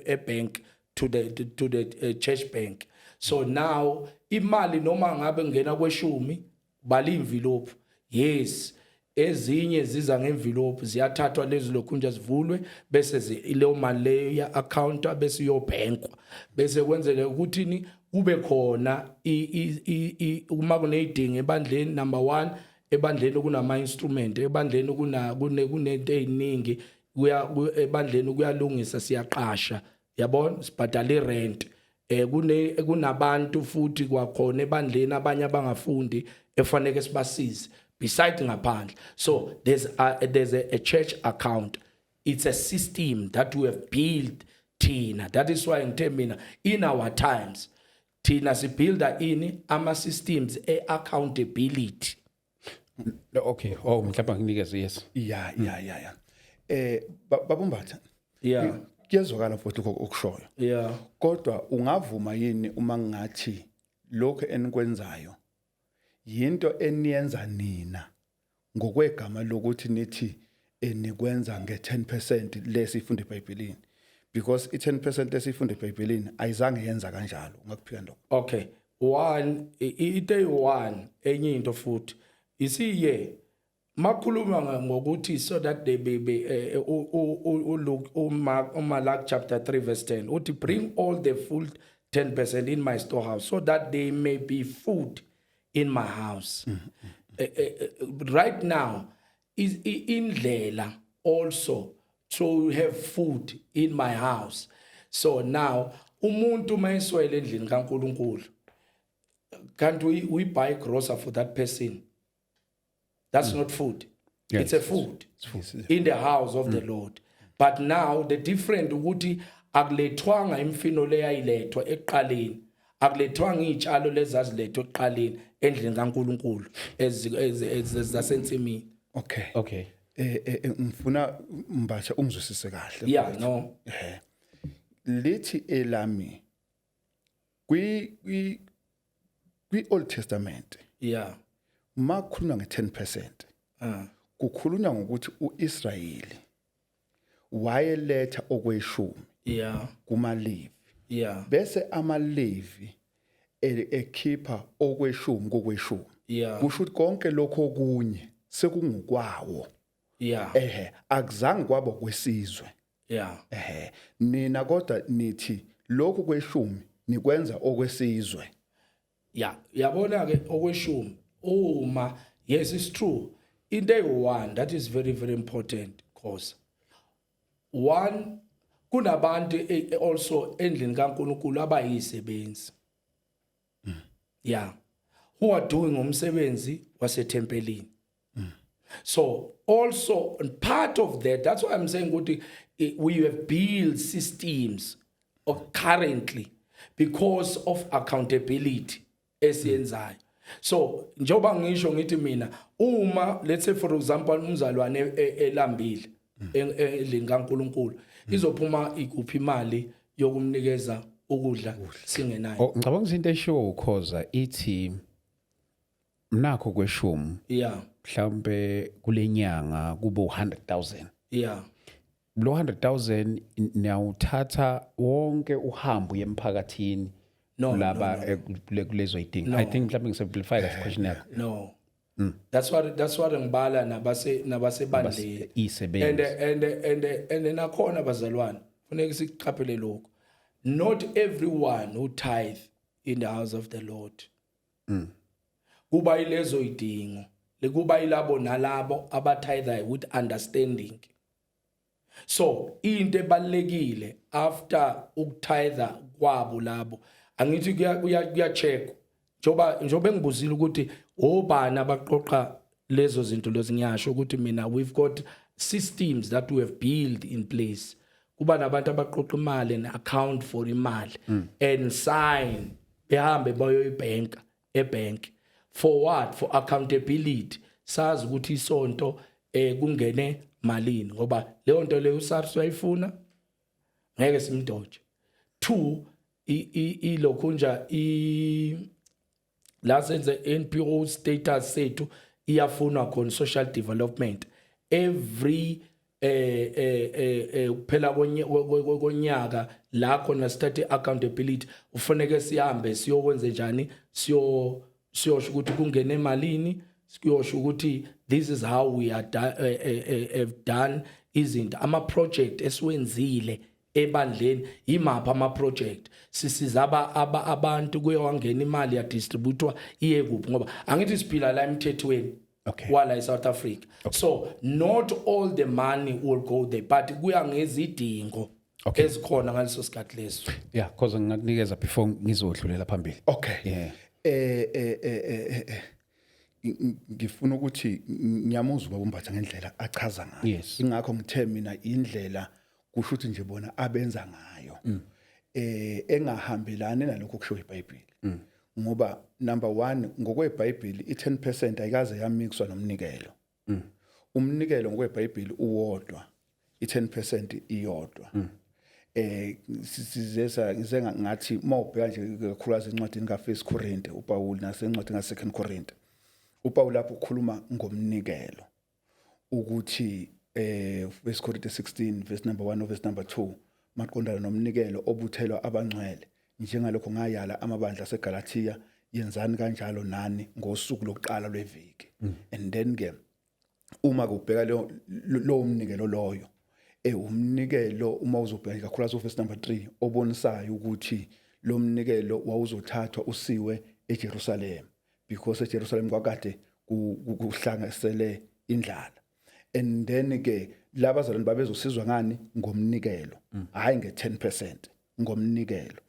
Speaker 2: e-bank to the church bank. So now imali noma ngabe ngena kweshumi, bala envelope, yes, ezinye ziza ngenvelope, ziyathathwa lezi lokhunja zivulwe, bese leyo mali leyo ya account bese iyobhenkwa, bese kwenzele ukuthi kube khona uma kuneyidingo ebandleni. Number 1, ebandleni kunama instrument, ebandleni kuna kunento eziningi kuya ebandleni kuyalungisa, siyaqasha, yabona, sibhadala irent, kunabantu futhi kwakhona ebandleni abanye abangafundi efanele sibasize beside ngaphandle. So there's a church account. It's a system that we have built thina. That is why ngithe mina in our times thina sibuilda ini ama systems e accountability.
Speaker 1: No, okay, oh, mhlawumbe ngikunikeze, yes.
Speaker 3: Ya, babumbatha, kuyezwakala futhi lokho okushoyo, kodwa ungavuma yini uma ngathi lokho enikwenzayo yinto eniyenza nina ngokwegama lokuthi nithi enikwenza nge-10% lesifunda eBhayibhelini? Because i-10% lesifunda eBhayibhelini ayizange yenza kanjalo. Ungakuphika lokho?
Speaker 2: Okay, one into eyi-one, enye into futhi isiye makhuluma ngokuthi so that they be uLuke, uMalak chapter 3 verse 10 uthi, "Bring all the full 10% in my storehouse so that there may be food in my house." Right now is indlela also to have food in my house. So now umuntu mayeswele endlini kaNkuluNkulu, can't we buy grocer for that person? That's not food. It's a food in the house of the Lord. But now the different ukuthi akulethwanga imfino leyayilethwa ekuqaleni. Akulethwanga izitshalo lezazilethwe ekuqaleni endlini kaNkuluNkulu zasensimini.
Speaker 3: Okay.
Speaker 1: Okay.
Speaker 3: Ngifuna, Mbatha, ungizwisise kahle.
Speaker 2: Yeah, no.
Speaker 3: Lithi elami kwi Old Testament, makukhulunywa nge10%, kukhulunywa ngokuthi uIsrayeli wayeletha okweshumi kumaLevi, bese amaLevi ekhipha okweshumi kokweshumi. Kusho ukuthi konke lokho okunye sekungukwawo. Ehe, akuzange kwaba kwesizwe. Ehe, nina kodwa nithi lokhu kweshumi nikwenza okwesizwe.
Speaker 2: Yeah, yabona ke, okweshumi uma, yes, it's true. Into eyi-one that is very, very important, cause one, kunabantu also endlini kaNkuluNkulu abayisebenzi, yeah, who are doing umsebenzi wasethempelini. So also, and part of that, that's why I'm saying ukuthi we have built systems of currently because of accountability esiyenzayo. So njengoba ngisho ngithi mina, uma, let's say for example, umzalwane elambile endlini kaNkuluNkulu, izophuma ikuphi imali yokumnikeza ukudla singenayo?
Speaker 1: Oh, ngicabanga ukuthi into eshiwo uKhoza ithi nakho kweshumi mhlawumbe kulenyanga kube u100,000. Lo 100,000 niyawuthatha wonke uhambo yemphakathini
Speaker 2: No,
Speaker 1: laba kulezo idingo. I think mhlawumbe ngisimplify kahle question yakho.
Speaker 2: No, that's what ngibala nabasebandleni
Speaker 1: Isebenzi.
Speaker 2: And nakhona, bazalwane, funeka sikuqaphele lokho. Not everyone who tithe in the house of the Lord kuba ilezo idingo lekuba yilabo nalabo abatithe with understanding. So into ebalekile, after ukutithe kwabo labo, angithi kuya check, njoba engibuzile ukuthi obani abaqoqa lezo zinto lezi, ngiyasho ukuthi mina, we've got systems that we have built in place. Kuba nabantu abaqoqa imali and account for imali and sign, behambe bayoyibhenka ebank. For what? For accountability, sazi ukuthi isonto kungene malini, ngoba leyo nto leyo uSARS uyayifuna, ngeke simdoje. Two, ilokhunja i la senze NPO status sethu, iyafunwa khona social development every kuphela konyaka la khona sithathe accountability. Ufanele sihambe siyokwenze njani, siyosho ukuthi kungene emalini, siyosho ukuthi this is how we are have done izinto, ama project esiwenzile ebandleni, imaphi ama project sisiza abantu, kuye wangena imali, ya distributwa iye kuphi, ngoba angithi siphila la emthethweni wala eSouth Africa. So not all the money will go there, but kuya ngezidingo ezikhona ngaleso sikhathi leso.
Speaker 1: Yeah, cause ngingakunikeza before ngizodlulela phambili.
Speaker 3: Okay.
Speaker 1: Yeah.
Speaker 3: Ngifuna ukuthi ngiyamuzwa ubaba uMbatha ngendlela achaza ngayo. Ingakho ngithe mina indlela kusho ukuthi nje bona abenza ngayo engahambelani nalokho kusho iBhayibheli. Ngoba number 1, ngokweBhayibheli i10% ayikaze yamixwa nomnikelo. Umnikelo ngokweBhayibheli uwodwa, i10% iyodwa. Sizesa ngize ngathi mawubheka nje kakhulukazi encwadini kaFirst Corinthians uPaul nasencwadini kaSecond Corinthians uPaul, lapho ukhuluma ngomnikelo ukuthi First Corinthians 16 verse number 1 verse number 2, maqondana nomnikelo obuthelwa abangcwele, njengalokho ngayala amabandla aseGalatia, yenzani kanjalo nani ngosuku lokuqala lweviki. And then ke uma kubheka lo mnikelo loyo, umnikelo uma uzobheka kakhulukazi uverse number 3 obonisayo ukuthi lo mnikelo wawuzothathwa usiwe eJerusalem, because eJerusalem kwakade kuhlangasele indlala. And then ke labazalwane babezosizwa ngani? Ngomnikelo, hayi nge10%, ngomnikelo.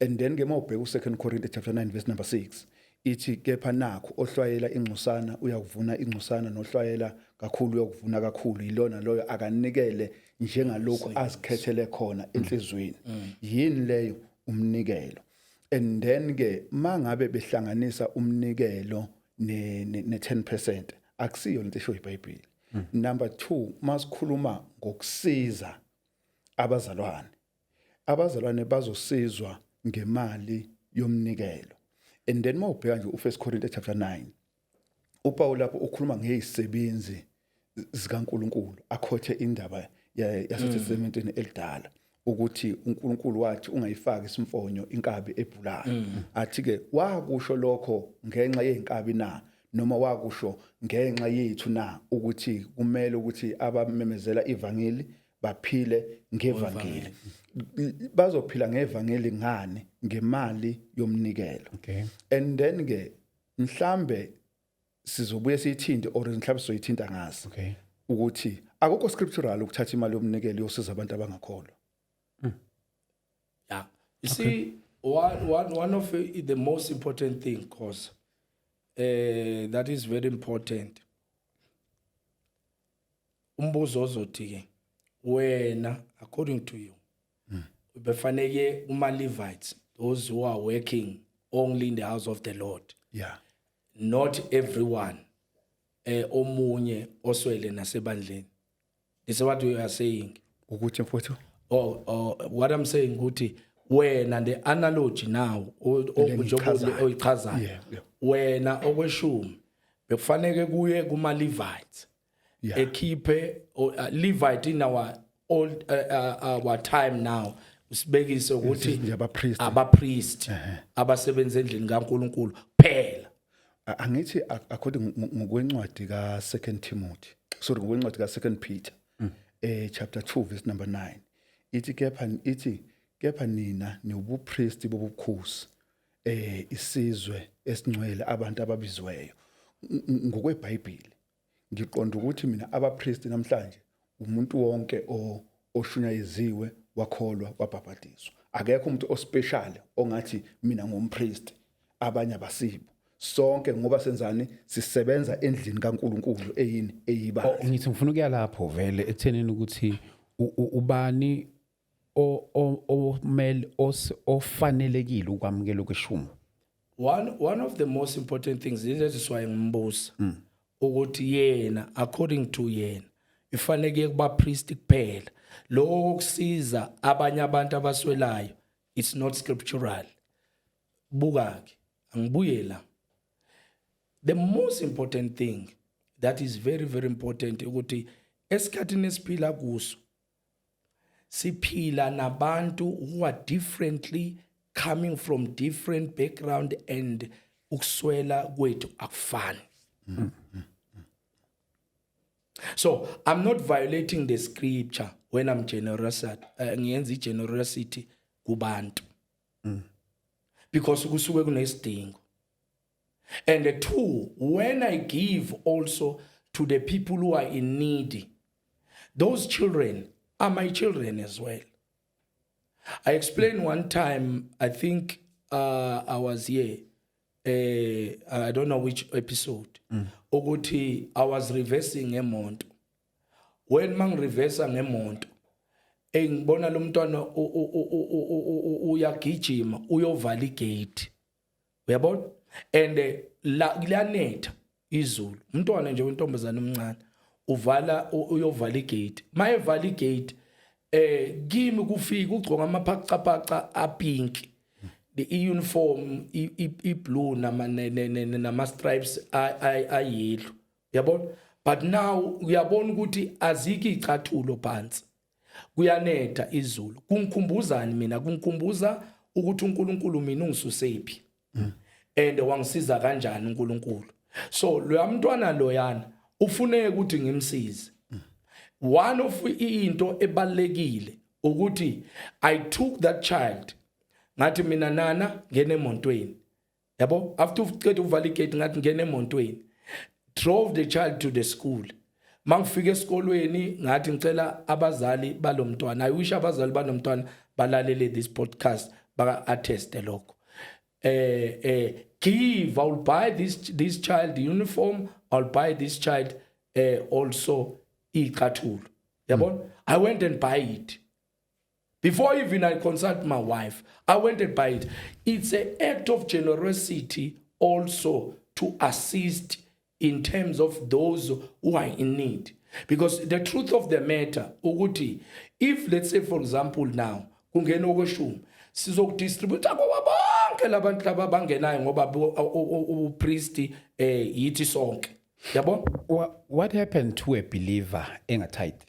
Speaker 3: And then ke mawubheka u2 Corinthians chapter 9 verse number 6, ithi kepha nakho ohlwayela ingcosana uyakuvuna ingcosana, nohlwayela kakhulu uyakuvuna kakhulu. Yilona loyo akanikele njengalokhu azikhethele khona enhlizweni. Yini leyo? Umnikelo. And then ke mangabe behlanganisa umnikelo ne 10%, akusiyo lento esho iBhayibheli. Number 2, masikhuluma ngokusiza abazalwane, abazalwane bazosizwa ngemali yomnikelo. And then mawubheka nje uFirst Corinthians chapter 9, uPaul lapho ukhuluma ngezisebenzi zikaNkuluNkulu, akhothe indaba yaseTestamenteni elidala ukuthi uNkulunkulu wathi ungayifaki isimfonyo inkabi ebhulayo. Athi ke wakusho lokho ngenxa yeinkabi na, noma wakusho ngenxa yethu na, ukuthi kumele ukuthi abamemezela ivangeli baphile ngevangeli? Bazophila ngevangeli ngani? Ngemali yomnikelo. And then ke mhlambe sizobuye siyithinte, or mhlambe sizoyithinta ngazi ukuthi akukho scriptural ukuthatha imali yomnikelo yosiza abantu abangakholwa.
Speaker 2: Yeah. You see, one of the most important thing, cause that is very important. Umbuzo ozothi ke wena, according to you, befanele uma Levites, those who are working only in the house of the Lord, not everyone, omunye oswele nasebandleni. This is what we are saying.
Speaker 3: Ukuthi, mfowethu?
Speaker 2: Or what I'm saying ukuthi wena, the analogy now njengoba
Speaker 3: Engiyichazayo.
Speaker 2: oyichazayo, wena okweshumi bekufanele kuye kuma Levites, ekhiphe Levite in our old our time now, usibekise ukuthi
Speaker 3: Nje abapriest.
Speaker 2: Abapriest abasebenza endlini kaNkuluNkulu phela.
Speaker 3: Angithi according ngokwencwadi ka 2 Timothy, sorry, ngokwencwadi ka 2 Peter chapter 2 verse number 9, ithi kepha nina niwubupriest bobukhosi, isizwe esingcwele, abantu ababiziweyo. NgokweBhayibheli ngiqonda ukuthi mina abapriest namhlanje umuntu wonke oshunyayeziwe, wakholwa, wabhabhadiswa. Akekho umuntu ospecial ongathi mina ngumpriest, abanye abasibo. Sonke ngoba senzani? Sisebenza endlini kaNkuluNkulu eyini? Eyibandla.
Speaker 1: Oh, ngithi ngifuna ukuya lapho vele ekuthenini ukuthi ubani omele ofanelekile ukwamukela kweshumi.
Speaker 2: One of the most important things is, that is why ngimbuza ukuthi yena, according to yena, ifanele kuba priest kuphela. Lokho kokusiza abanye abantu abaswelayo, it's not scriptural. Buka ke, angibuye la. The most important thing that is very, very important ukuthi esikhathini esiphila kuso, siphila nabantu who are differently coming from different background, and ukuswela kwethu akufani. So I'm not violating the scripture when I'm generous, ngiyenza i-generosity kubantu because kusuke kunesidingo. And the two, when I give also to the people who are in need, those children are my children as well. I explained one time, I think I was here, I don't know which episode, ukuthi I was reversing ngemonto. When mangireversa ngemonto, engibona lo mntwana uyagijima uyovala igate. Uyabona? And la kuyanetha izulu. Umntwana nje wentombazana omncane uvala uyovala igate. Mayevala igate, kimi kufika ugcoka amaphaca apink, the uniform i blue nama stripes ayellow, uyabona? But now uyabona ukuthi azikho icathulo phansi, kuyanetha izulu. Kungikhumbuzani mina? Kungikhumbuza ukuthi uNkulunkulu mina ungisusephi and wangisiza kanjani uNkulunkulu. So lo mntwana loyana ufuneka ukuthi ngimsize. One of into ebalekile ukuthi I took that child, ngathi mina, "Nana, ngene emontweni," yabo. After uqeda ukuvala igate, ngathi, "Ngene emontweni." Drove the child to the school. Mangifika esikolweni, ngathi ngicela abazali balomntwana, I wish abazali balomntwana balalele this podcast, baka attest lokho, give, I'll buy this child uniform, I'll buy this child also icathulo, yabona. I went and buy it. Before even I consult my wife, I went and buy it. It's an act of generosity also to assist in terms of those who are in need. Because the truth of the matter ukuthi if, let's say, for example, now kungena okweshumi, sizokudistribute kubo bonke labantu laba bangenayo, ngoba upriest yithi sonke, yabo.
Speaker 1: What happened to a believer engatithe?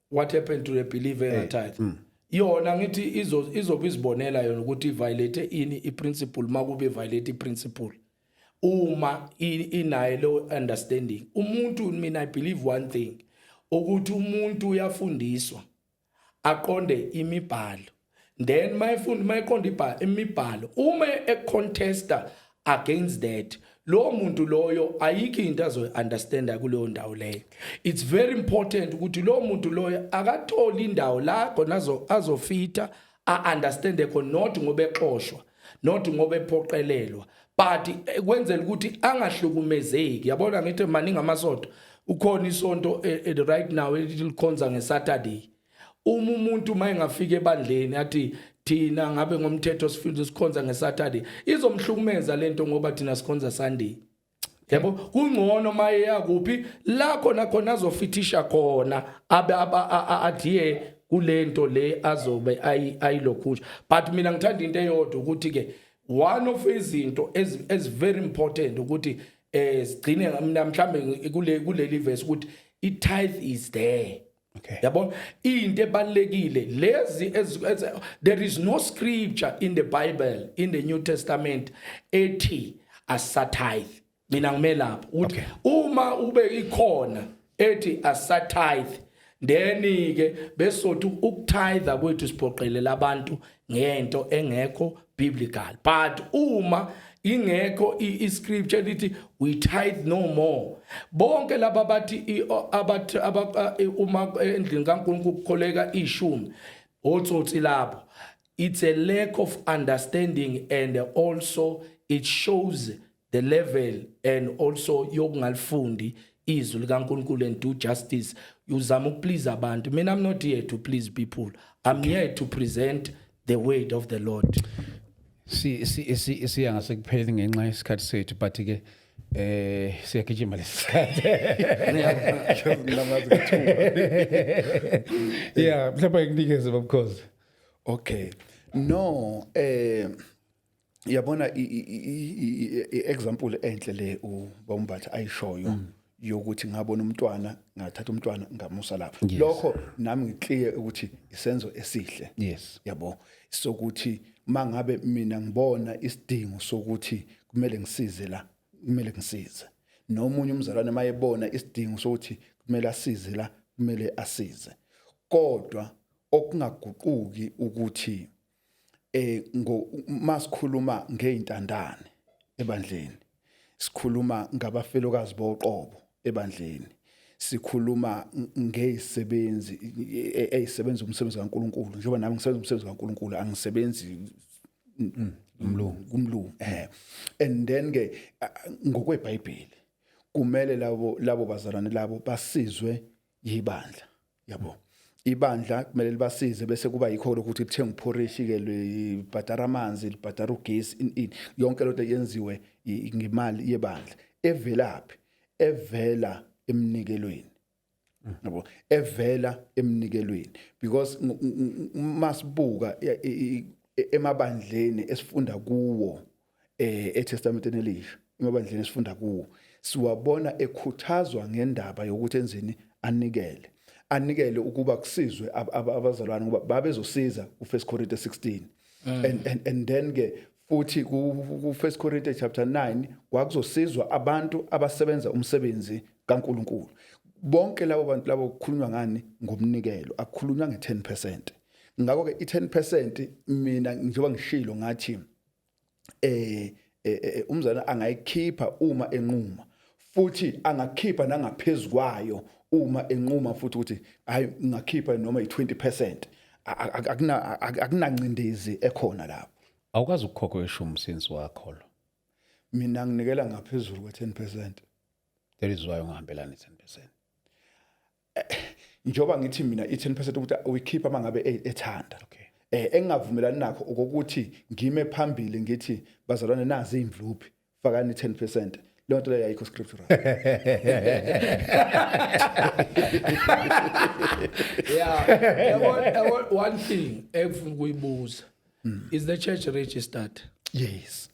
Speaker 2: What happened to the believer engatithe? Yona ngithi izobe izibonela yona ukuthi iviolate ini, iprinciple. Makube violate iprinciple, uma inayo lo understanding umuntu. Mina I believe one thing, ukuthi umuntu uyafundiswa aqonde imibhalo, then mayifunda, mayiqonda imibhalo, uma econtesta against that, lo muntu loyo ayikho into azo understanda kuleyo ndawo leyo. It's very important ukuthi lo muntu loyo akatholi indawo la khona azofita a understande khona, not ngoba exoshwa, not ngoba ephoqelelwa, but kwenzela ukuthi angahlukumezeki, yabona. Ngithi maningi amasonto, ukhona isonto right now elithi likhonza ngeSaturday. Uma umuntu mayengafika ebandleni athi thina ngabe ngomthetho sifunda sikhonza ngeSaturday, izomhlukumeza lento, ngoba thina sikhonza Sunday, yabo. Kungcono maye yakuphi la khona khona azofithisha khona, abe adie kulento le azobe ayilokhusha. But mina ngithanda into eyodwa, ukuthi ke one of izinto as very important ukuthi sigcine mina mhlambe kuleli verse, ukuthi i tithe is there. Yabo, into ebalekile lezi there is no scripture in the Bible, in the New Testament, ethi asatithe. Mina ngimelapha ukuthi uma ube ikhona ethi asatithe, then ke besothi ukutithe kwethu siphoqelela abantu ngento engekho biblical. But uma ingekho i-scripture lithi we tithe no more, bonke laba bathi abathi uma endlini kaNkulunkulu kukholeka ishumi, otsotsi lapho. It's a lack of understanding, and also it shows the level and also yokungalifundi izwi likaNkulunkulu and do justice. Uzama ukuplease abantu. Mina, I'm not here to please people, I'm here to present the word of the Lord.
Speaker 1: Si si si siya ngasekupheleni ngenxa yesikhathi sethu, but ke siyagijima lesikhathi.
Speaker 3: Nginamazi kuthuba.
Speaker 1: Yeah, mhlawumbe ngikunikeze, babukhozi.
Speaker 3: Okay, no, yabona, i-example enhle le ubawumbatha ayishoyo yokuthi ngabona umntwana, ngathatha umntwana ngamusa lapha. Lokho nami ngiclear ukuthi isenzo esihle. Yabo, sokuthi mangabe mina ngibona isidingo sokuthi kumele ngisize la, kumele ngisize. Nomunye umzalwane mayebona isidingo sokuthi kumele asize la, kumele asize. Kodwa okungaguquki ukuthi ngo masikhuluma ngeintandane ebandleni, sikhuluma ngabafelokazi boqobo ebandleni, sikhuluma ngezisebenzi ezisebenza umsebenzi kaNkuluNkulu, njengoba nami ngisebenza umsebenzi kaNkuluNkulu, angisebenzi umlungu kumlungu. And then ke ngokweBhayibheli kumele labo bazalwane labo basizwe yibandla, yabo. Ibandla kumele libasize, bese kuba yikho lokhu ukuthi lithenga uphorishi ke, libhadara amanzi, libhadara ugesi, in yonke lento yenziwe ngemali yebandla evelaphi, evela emnikelweni, yabo, evela emnikelweni. Because masibuka emabandleni esifunda kuwo eTestamenteni elisha, emabandleni esifunda kuwo siwabona ekhuthazwa ngendaba yokuthi enzeni, anikele ukuba kusizwe abazalwane, ngoba babezosiza ku1 Corinthians 16. And then ke futhi ku 1 Corinthians chapter 9 kwakuzosizwa abantu abasebenza umsebenzi kaNkuluNkulu. Bonke labo bantu labo kukhulunywa ngani? Ngomnikelo, akukhulunywa nge10%. Ngakho ke i10%, mina njengoba ngishilo ngathi umzalwane angayikhipha uma enquma, futhi angakhipha nangaphezulu kwayo uma enquma futhi ukuthi hayi, ngingakhipha noma i20%. Akunancindezi ekhona lapho.
Speaker 1: Awukwazi ukukhokha ishumi since wakholwa?
Speaker 3: Mina nginikela ngaphezulu kwe10%.
Speaker 1: That is why ungahambelani 10%.
Speaker 3: Njengoba ngithi mina i-10% ukuthi uyikhipha mangabe ethanda. Engingavumelani nakho ukuthi ngime phambili ngithi, "Bazalwane, nazi imvluphi, fakani 10%." Leyo nto leyo ayikho scriptural.
Speaker 2: Yeah, yabo, one thing engifuna ukuyibuza, is the church registered?
Speaker 3: Yes.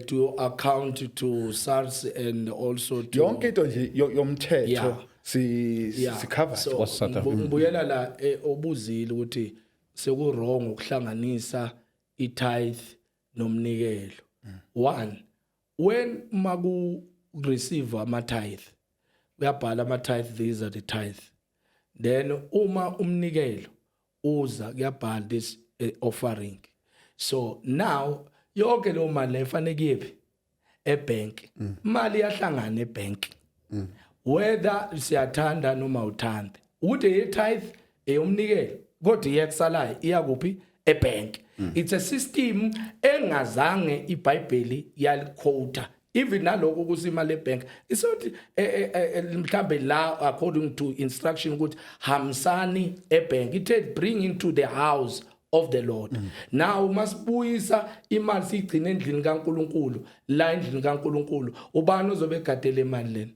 Speaker 2: To account to SARS and also to
Speaker 3: Yonke into nje yomthetho si si covered.
Speaker 2: So
Speaker 1: What's that?
Speaker 2: ngibuyela la obuzile ukuthi seku wrong ukuhlanganisa i-tithe nomnikelo. One, when maku receive ama tithe, uyabhala ama tithe, these are the tithe. Then uma umnikelo uza, kuyabhala this offering. So now yonke leyo mali lefanele kuyephi? Ebank. Imali iyahlangana ebank, whether siyathanda noma uthanda ukuthi i-tithe eyomnikelo, kodwa iyakusalayo iya kuphi? Ebank. It's a system engazange iBhayibheli yaliquota, even naloko ukuthi imali ebank isothi mhlambe la according to instruction ukuthi hambisani ebank, it bring into the house of the Lord. Now masibuyisa imali siyigcine endlini kaNkuluNkulu, la endlini kaNkuluNkulu ubani ozobe egadele imali lena?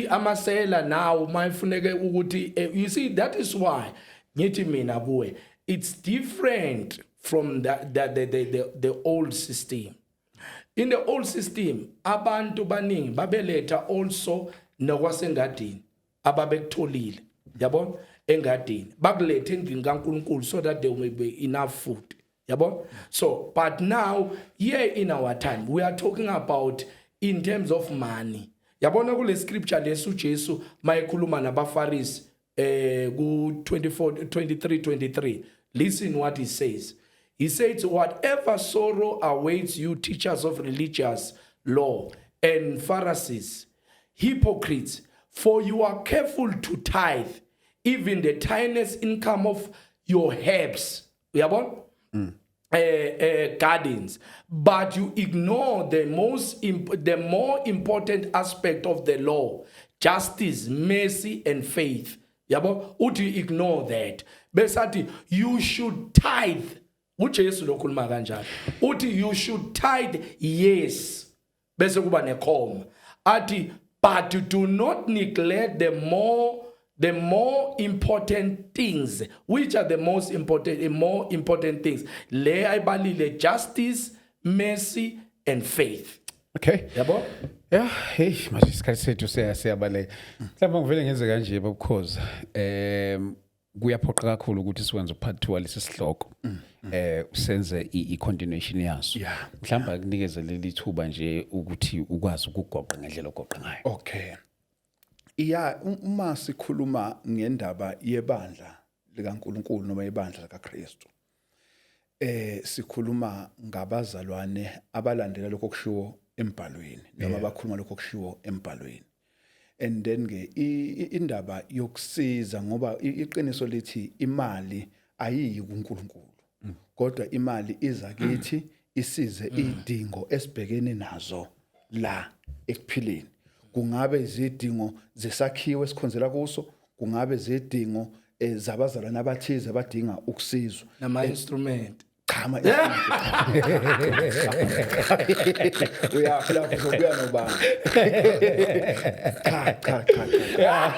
Speaker 2: Amasela now mayifuneke ukuthi you see, that is why ngithi mina kuwe it's different from the old system. In the old system abantu baningi babeletha also nokwasengadini ababekutholile, yabo, engadini, bakulethe endlini kaNkuluNkulu so that there will be enough food, yabo. So but now here in our time we are talking about in terms of money, yabona. Kule scripture lesu uJesu mayekhuluma nabaFarisi ku 24 23 23, listen what he says. He says, "Whatever sorrow awaits you, teachers of religious law and Pharisees, hypocrites, for you are careful to tithe even the tiniest income of your herbs," uyabona, "gardens, but you ignore the more important aspect of the law, justice, mercy and faith." Yabo, uthi you ignore that, besathi you should tithe. uJesu lokhuluma kanjalo, uthi you should tithe, yes, bese kuba necomma, athi but do not neglect the more important things. Which are the most important, the more important things? Le ayibalile, justice, mercy and faith. Yabo.
Speaker 1: Yeah, hey, manje isikhathi sethu siyabaleka. Mhlawumbe ngivele ngenze kanje, babukhoza. Kuyaphoqa kakhulu ukuthi siwenze part 2 walesi sihloko. Senze i continuation yaso. Mhlawumbe akunikeze leli thuba nje ukuthi ukwazi ukugoqa ngendlela ogoqa ngayo.
Speaker 3: Okay. Iya, uma sikhuluma ngendaba yebandla likaNkuluNkulu noma ibandla likaKristu, sikhuluma ngabazalwane abalandela lokho okushiwo embhalweni noma abakhuluma lokho okushiwo embhalweni. And then ke indaba yokusiza, ngoba iqiniso lithi imali ayiyi kuNkulunkulu, kodwa imali iza kithi isize idingo esibhekene nazo la ekuphileni. Kungabe izidingo zesakhiwo esikhonzela kuso, kungabe izidingo zabazalwane abathize abadinga ukusizwa.
Speaker 2: Nama instrument.
Speaker 3: Cha, ma uyaphi lapho? Uzobuya nobani? Cha, cha, cha, cha.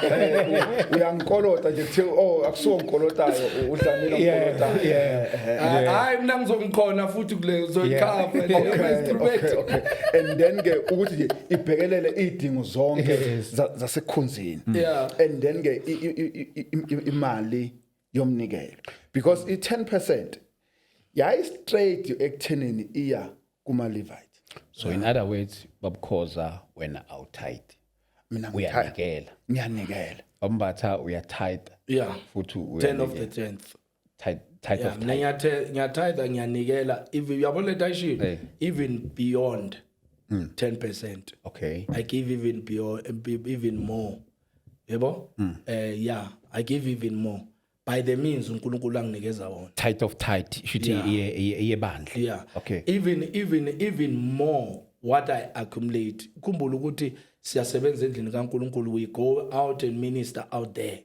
Speaker 3: Uyangikolota nje, kuthiwa oh, akusuwo ngikolotayo, uDlamini ongikolotayo.
Speaker 2: Hayi, mina ngizongikhona futhi kule uzoyikhava le instrument.
Speaker 3: Okay. And then ke ukuthi nje ibhekelele idingo zonke zasekukhonzeni. And then ke imali yomnikelo, because i10% yayi straight ekuthenini iya kuma Levite.
Speaker 1: So in other words, babukhoza, wena awutithe.
Speaker 3: Mina
Speaker 1: Uyanikela.
Speaker 3: Ngiyanikela.
Speaker 1: Bambatha uyatithe. Futhi
Speaker 2: 10 of the 10th.
Speaker 1: Tithe, tithe
Speaker 2: Yeah,
Speaker 1: of
Speaker 2: mina
Speaker 1: tithe.
Speaker 2: Ngiyatithe, ngiyanikela, even, uyabona lento ayishilo, even beyond 10%. I give even beyond, even more, yebo. Yeah, I give even more by the means uNkulunkulu anginikeza wona.
Speaker 1: Tithe of tithe shuthi iyebandla.
Speaker 2: Yeah. Even more what I accumulate. Khumbula ukuthi siyasebenza endlini kaNkulunkulu, we go out and minister out there.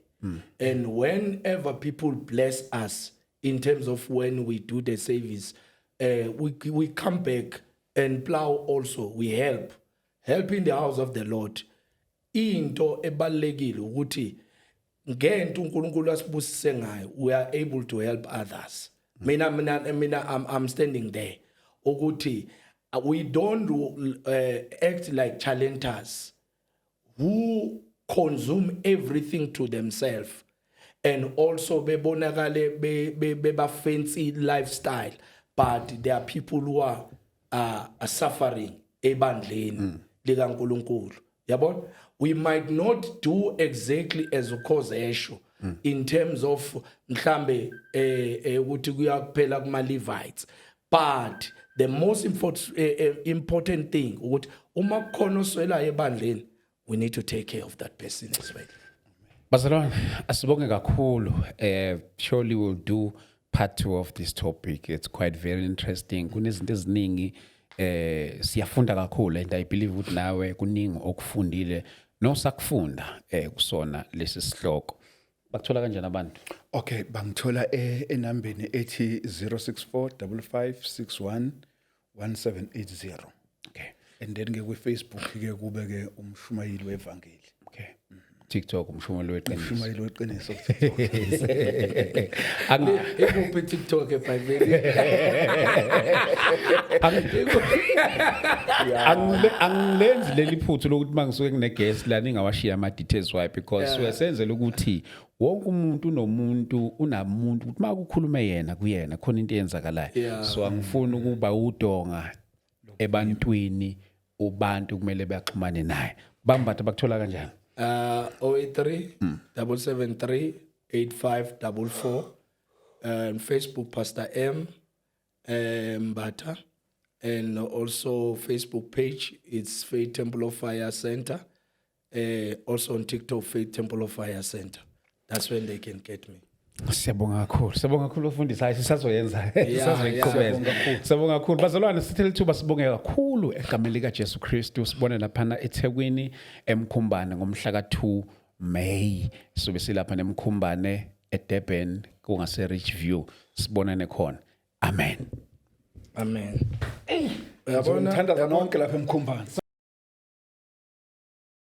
Speaker 2: And whenever people bless us in terms of when we do the service, we come back and plow also. We help in the house of the Lord. Into ebalulekile ukuthi ngento uNkulunkulu asibusise ngayo, we are able to help others. Mina I'm standing there ukuthi we don't act like challengers who consume everything to themselves and also bebonakale beba fancy lifestyle, but there are people who are suffering ebandleni likaNkuluNkulu, yabona. We might not do exactly as uKhozesho in terms of mhlambe ukuthi kuyakuphela kuma Levites, but the most important thing ukuthi uma kukhona oswelayo ebandleni, we need to take care of that person as well.
Speaker 1: Bazalwane, asibonge kakhulu. Surely we'll do part 2 of this topic. It's quite very interesting. Kunezinto eziningi siyafunda kakhulu, and I believe ukuthi nawe kuningi okufundile nosakufunda kusona lesi sihloko. Bakuthola kanjani abantu?
Speaker 3: Okay, bangithola enambeni ethi 064 5561 1780. And then ke kwi-Facebook ke kube ke umshumayeli wevangeli.
Speaker 1: Okay. TikTok, umshumayeli weqiniso.
Speaker 3: Umshumayeli weqiniso.
Speaker 2: Ikuphi TikTok ebhayibhelini?
Speaker 1: Angilenzi leli phuthu lokuthi mangisuke ngine guest la ningawashiya ama details. Why? Because suke senzela ukuthi wonke umuntu unomuntu, unamuntu ukuthi makukhulume yena kuyena khona into eyenzakalayo. So angifuni ukuba udonga ebantwini, ubantu kumele baxhumane naye. Bambatha, bakuthola kanjani?
Speaker 2: 083 773 8544, and Facebook Pastor M Mbata, and also Facebook page, it's Faith Temple of Fire Center. Also on TikTok, Faith Temple of Fire Center. That's when they can get me.
Speaker 1: Siyabonga kakhulu. Siyabonga kakhulu ufundisi. Hayi, sisazoyenza. Sisazoyiqhubeza. Siyabonga kakhulu. Bazalwane, sithele ithuba sibonge kakhulu egameni lika Jesu Kristu. Sibone laphana eThekwini eMkhumbane ngomhla ka2 May. Sobe silapha neMkhumbane eDurban kungase Richview. Sibonane khona. Amen.
Speaker 2: Amen. Uyabona?
Speaker 3: Ngithandaza nonke lapha eMkhumbane.